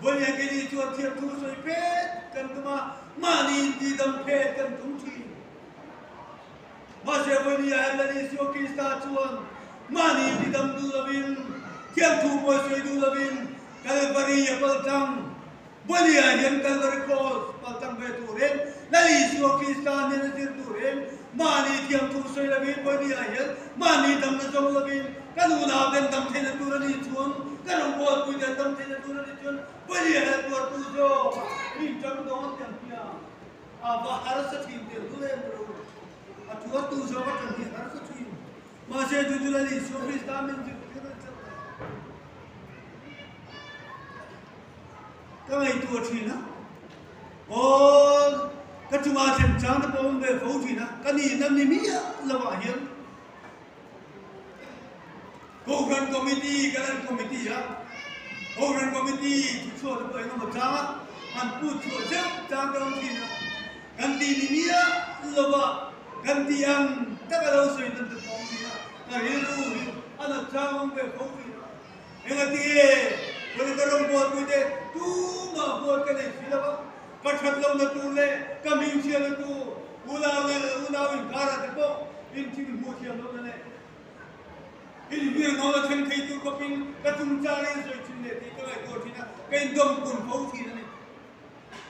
Vawinia keini chuan thiam thu sawi phet kan tum a, mahni intidam phet kan tum thin. Mahse Vawinia hian Lal Isua Krista chuan mahni intidam duh lovin thiam thu pawh sawi duh lovin Kalvari a paltlang. Vawinia hian Kalvari Cross paltlang ve turin Lal Isua Krista nen a zir turin mahni thiam thu sawi lovin Vawinia hian mahni damna zawng lovin kan unau ten dam theihna tur a nih chuan ka rawngbawlpui ten dam theihna tur a nih chuan Vawinia hian tuartu zawk min tang dawn tiang hian a va harsa thin teh lul em ro a tuartu zawk atang hi harsa thin. Mahse chu chu Lal Isua Krista min zirtir a tlat a. Ka ngaihtuah thin a, aw ka chungah thlen chang te pawh awm ve fo thin a, ka nihna ni miah lovah hian Kohhran Committee kan an committee a, Kohhran Committee thuchhuah te pawh engemaw chang a, an put chhuah zeuh chang te awm thin a, kan tih ni miah lovah kan tih ang taka lo sawi nan te pawh awm thin a, ka rilru hi a nat chang awm ve fo thin a. Engatinge Monica rawngbawlpui te tumah huat ka nei si lo a, ka that lohna tur leh ka hming chhiatna tur unau leh unau inkarah te pawh inthim hmuh thiam lohna leh inhlir ngawna thleng thei tur khawpin ka chungchang in sawi thin leh tih ka ngaihtuah thin a, ka indawm kun fo thin a ni.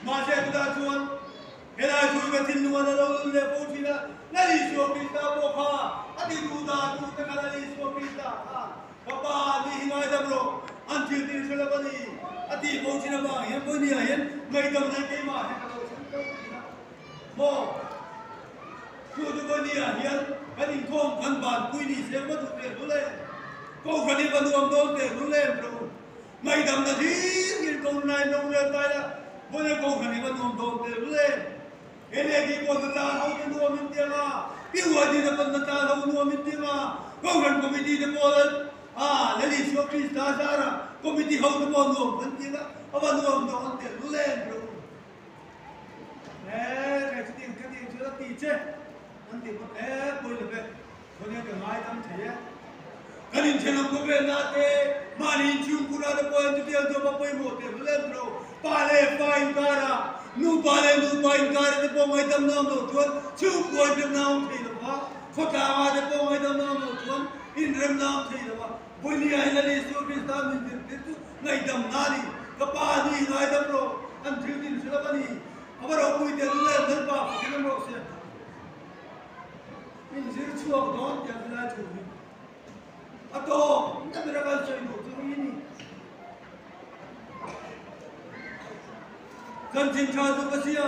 Mahse chutah chuan helai thu ka thinlung a lo lun leh fo thin a, Lal Isua Krista pawh kha a ti duh dah duh te kha Lal Isua Krista khan ka pa ni hi ngaidam rawh, an thil tin hre lo a ni a tih fo thin avang hian vawinia hian ngaihdam nei keimah hian ka lo thleng fo thin a maw? Chu chu vawinia hian kan inkhawm kan banpui ni se va duh teh lul em? Kohhran hi va nuam dawn teh lul em rawh u? Ngaihdamna hlir hlir ko nai lo rel tai la, vawiin kohhran hi va nuam dawn teh lul em? He lehkhi pawh na tlan ho te nuam in tiang a, Pi Uaidi te pawn na tlan ho nuam in tiang a, Kohhran Committee te pawh lal a, Lal Isua Krista zara Committee ho te pawh nuam kan tiang a, a va nuam dawn teh lul em rawh u. He kai chutiang ka tih chu a ti che, an tih pawh e pawi lo ve. Khawleng ka ngaidam thei e. Kan inthenawm khawvelna te, mahni inchhungkhura te pawh hian chutiang chu a va pawimawh teh hlul em tho. Pa leh fa inkara, nupa leh nupa inkara te pawh ngaidam na awm loh chuan chhungkua inremna a awm thei lo va, khawtlanga te pawh ngaidam na awm loh chuan inremna a awm thei lo va. Vawinia hi Lal Isua Krista min zirtir chu ngaihdam na a ni. Ka pa ni ngaidam rawh, an thil din hre lo a ni. A va ropui teh lul em, Lalpa fakin awm rawh se. Min zir chhuak dawn tih ang lai thu hi a tawp na ber a kal sawi duh chu hi ni. Kan thin tha chu ka sia,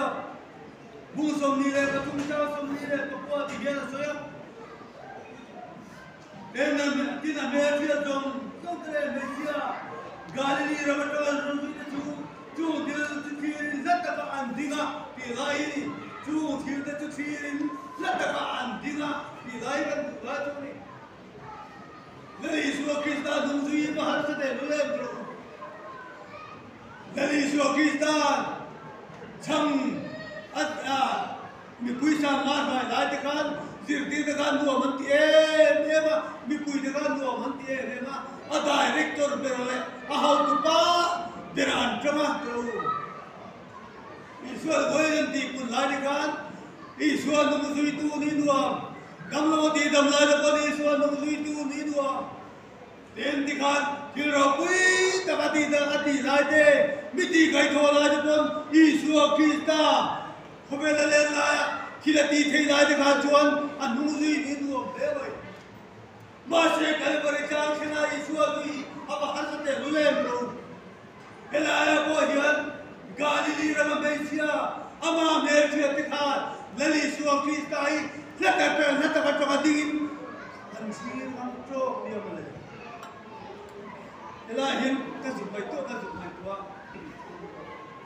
bung 23 chang 26 ti hian a sawi a. Tin a hmelhriat zawng zawng te leh hmeichhia Galili ram atanga an rawn zui te chu. Chung thil chu thlirin hla taka an ding a tih laiin chung thilte chu thlirin hla taka an ding a tih lai kan duh lai chu a ni. Lal Isua Krista hnung zuiin va harsa teh lul em tawh u. Lal Isua Krista'n chhang a mipui sang nga hruai lai te khan zirtirte khan nuam an ti em em a, mipuite khan nuam an ti em em a, a director ber leh a hotupa ber an tang a tawh u. Isua vawiin an tih pun lai te khan Isua hnung zuitu ni nuam, damlo a tih dam lai te pawn Isua hnung zuitu ni nuam. Tin tikhan thil ropui tak a tih a tih lai te, mi tih kaihthawh lai te pawn Isua Krista khawvel a len laia thil a tih theih lai te khan chuan a hnung zui ni nuam hle mai. Mahse Kalvari tlang thlenga Isua zui a va harsa teh lul em lo. Helaia pawh hian Galili rama hmeichhia amah hmelhriat te khan Lal Isua Krista hi hla tak leh hla tak atanga dingin an thlir ngam tawk nia mawle. Helaiah hian ka zuk ngaihtuah ka zuk ngaihtuah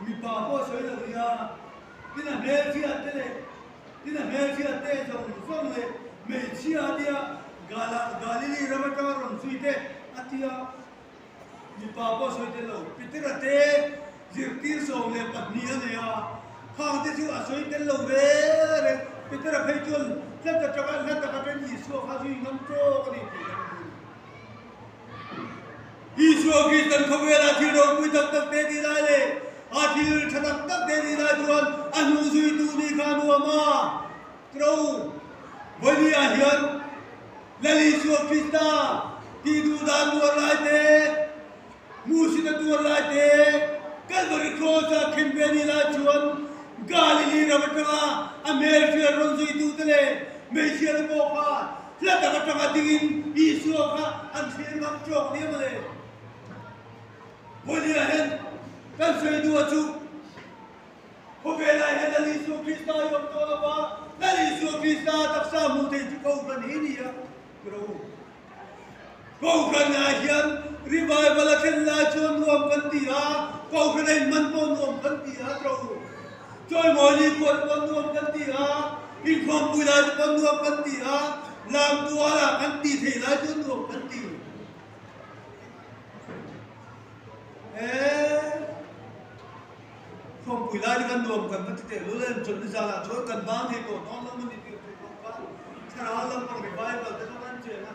mipa pawh sawi lo nia tin a hmelhriat te leh tin a hmelhriat te zawng zawng leh hmeichhia tia Galili ram atanga rawn zui te a tia. Mipa pawh sawi tel lo, Petera te zirtir 12 a nei a, khang te chu a sawi tel lo reng reng. Petera phei chuan hla taka hla taka ten Isua kha zui ngam tawk a ni tih kan hmu a ni. Isua Kristan khawvelah thil ropui tak tak te tih lai leh a thil tha tak tak te tih lai chuan a hnu zuitu ni kha a nuam a, Tro, Vawinia hian Lal Isua Krista tih duh dan tuar lai te, hmuhsita tuar lai te, Calvary Cross-a khenbe ni lai chuan Galili ram atanga a hmelhriat rawn zuitute leh hmeichhia te pawh kha hla tak atanga dingin Isua kha an thlir ngam tawk nia mawle. Vawinia hian kan sawi duh a chu. Khawvelah hian Lal Isua Krista i awm tawh lo va, Lal Isua Krista taksa hmuh theih chu Kohhran hi ni a, ti rawh u. Kohhranah hian revival a thlen lai chuan nuam kan ti a, Kohhran a inhman pawh nuam kan ti a, ti rawh u. Chawimawi ni kuat pawh nuam kan ti a, inkhawmpui lai te pawh nuam kan ti a, lam tualah kan tih theih lai chuan nuam kan ti. Eee. Khawmpui lai te kan nuam kan va ti teh lul em chawlhni zanah chuan kan bang thei tawh dawn lo mawni tih tur pawh khan thlarau lampang revival te kha kan chen a,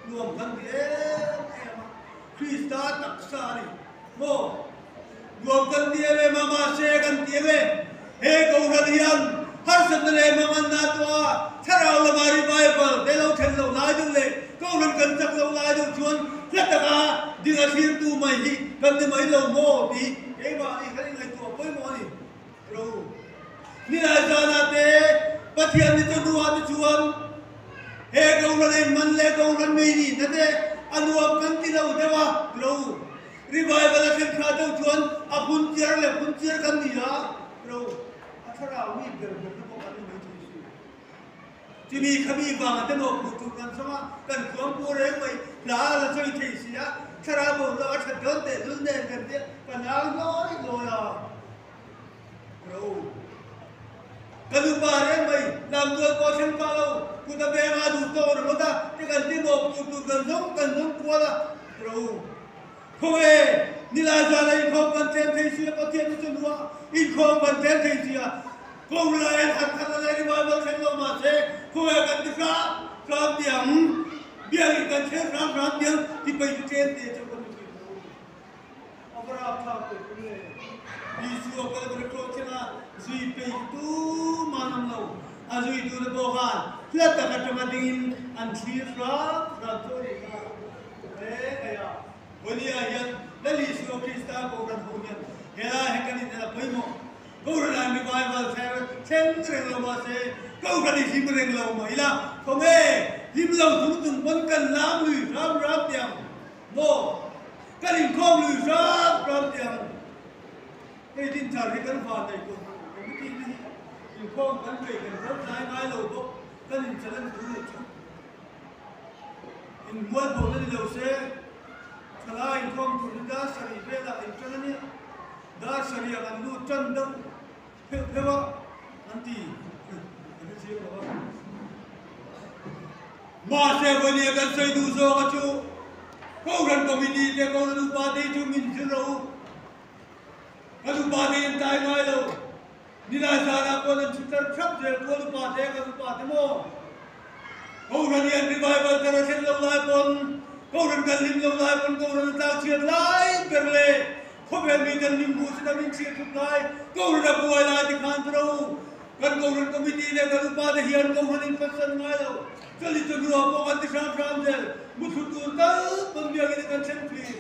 nuam kan ti em em a, Krista taksa a ni maw? Nuam kan ti em em a mahse kan ti em e, he Kohhran hian harsatna leh manganna tuah a thlarau lama revival te lo thlen loh lai deuh leh Kohhran kan chak loh lai deuh chuan hla taka ding a thlirtu mai hi kan ni mai lo maw tih Keimahni kha i ngaihtuah pawimawh a ni ro. Nilai zanah te Pathian ni chawhnuah te chuan he Kohhran ei man leh Kohhran mi nihna te a nuam kan ti lo deuh a ro. Revival a thlen thla deuh chuan a phun chiar leh phun chiar kan ni a ro. A thlarau mi ber ber te pawh kan ni mai thei si. Chumi khami vanga te maw hmuh tur kan zawng a, kan khuang pu reng mai, hla a la sawi thei si a, thlarau bo lo a that dawn teh lul nen kan tia ka nau hlawi hlawi a. Ro. Ka nupa reng mai, lamtual pawh thleng pah lo, kut a beng a duh tawk ringawt a, te kan ti maw hmuh tur kan zawng kan zawng kual a. Ro. Khawnge, nilai zana inkhawm kan tlem thei si a, Pathian hi chu hnuah inkhawm kan tlem thei si a, Kohhran hian han khat a leh revival thleng lo mahse khawnge kan ti hram hram ti ang, biakin kan thleng hram hram ti ang ti pei chu tlem te chu kan ni thei lo. A va rapthlak teh tum le. Isua Kalvari Cross thlenga zui pei chu tumah an awm lo. A zuitute pawh khan hla tak atanga dingin an thlir hram hram chu a nih kha. He kaiah Vawinia hian Lal Isua Krista Kohhran ho hian helai he kan inel a pawimawh. Kohhran ah revival thleng thleng reng lo mahse Kohhran i hlim reng lo mai la khawnge hlim lo chung chung pawn kan lam lui hram hram teh ang maw? Kan inkhawm lui hram hram teh ang. Hei dinthar hi kan van nei tawh hmuh committee te hi inkhawm kan peih kan kal tlai ngai lo bawk kan in challenge duh leh chu. Inhmual pawh na ni lo se, thalai inkhawm tur hi dar sarih velah in tan a nia. Dar sarih ah kan lut tan deuh pheuh pheuh a an ti ka hre chiang lo a. Mahse vawinia kan sawi duh zawk a chu Kohhran Committee te Kohhran upa te hi chu min zir rawh u. Kan upa te hi an tlai ngai lo. Nilai zanah pawh an chhu tar thrap zel kual upa te kan upa te maw? Kohhran hi an revival tar a thlen lo lai pawn, Kohhran kan hlim lo lai pawn Kohhran a tlak chhiat lai ber leh khawvel mi ten min hmuh sin a min chhiat thup lai Kohhran a buai lai ti khan tura u. Kan Kohhran committee leh kan upa te hian Kohhran in phatsan ngai lo. Chali chawhnu ah pawh kan ti hram hram zel. Muthlu tur tal pawn biakinn kan thleng thin.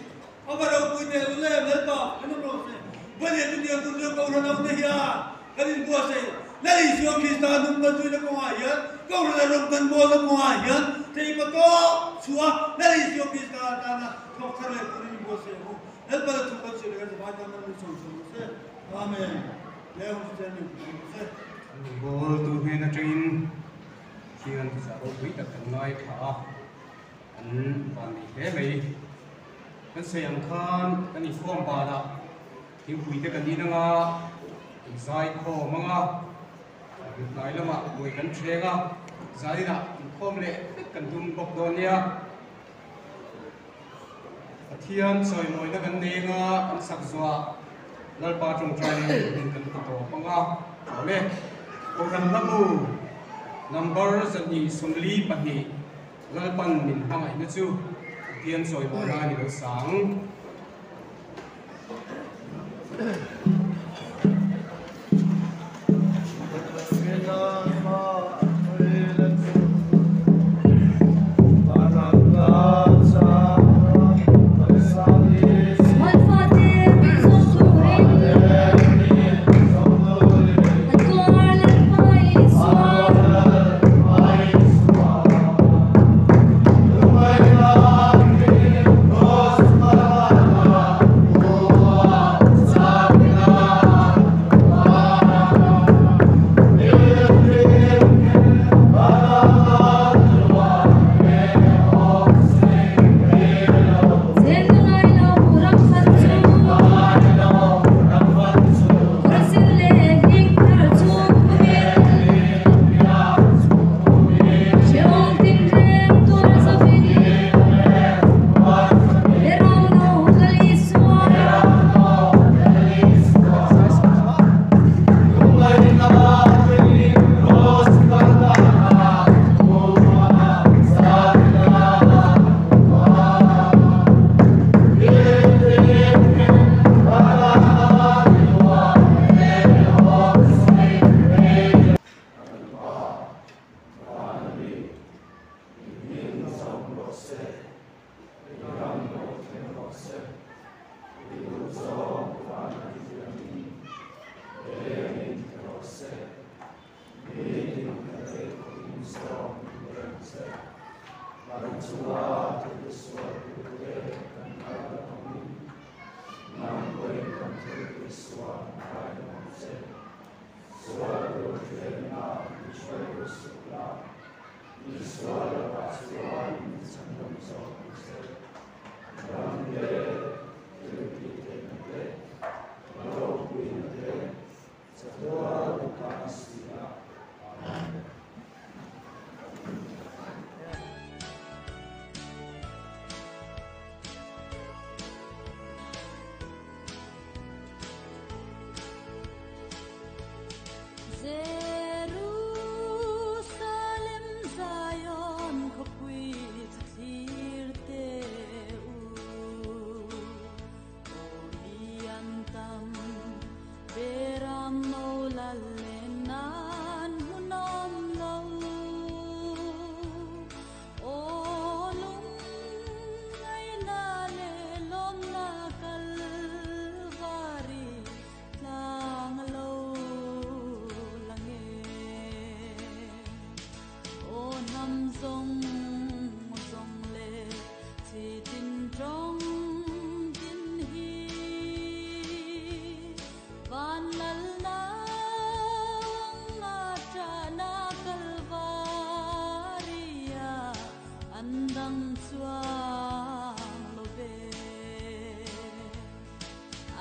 A va ropui teh lu le Lalpa kan awm rawh se. Vawleh chu tiang tur chuan Kohhran ho te hian kan inbuatsaih. Lal Isua Krista nung kan zuina kawngah hian Kohhran a rawng kan bawlna kawngah hian thei pa tawp chhuah Lal Isua Krista atana thawk thar leh turin inbuatsaih ang u. Lalpa la thu kan sawi leh kan zavai tan kan nun sawi sawi rawh se. Amen. Leh hun chu chairman thu sawi rawh se. Bawltu hnen atangin thian thuchah ropui tak kan ngaithla a. An van nei hle mai. Kan sawi ang khan kan inkhawm banah thingpui te kan in anga, kan zai khawm anga, hnai lamah buai kan thleng a, zainah inkhawm leh vek kan tum bawk dawn nia. Pathian chawimawina kan nei anga kan sak zuah Lalpa tawngtai in kan ti tawp anga awle. Kohhran hlabu number 242. Lalpan min hmangaihna chu Pathian chawimawi lai ni lo sang.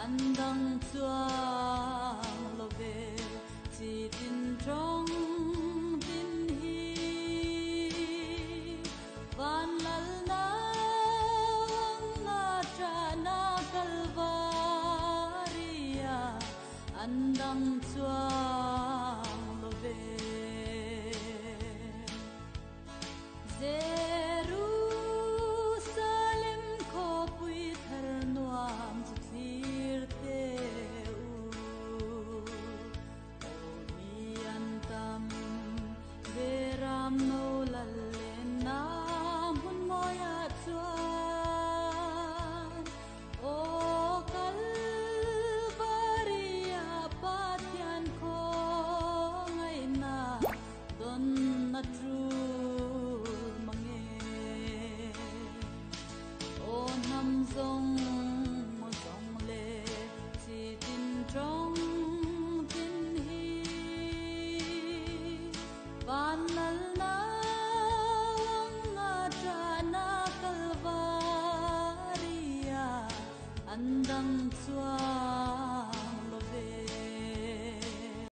An dang chuang. Nam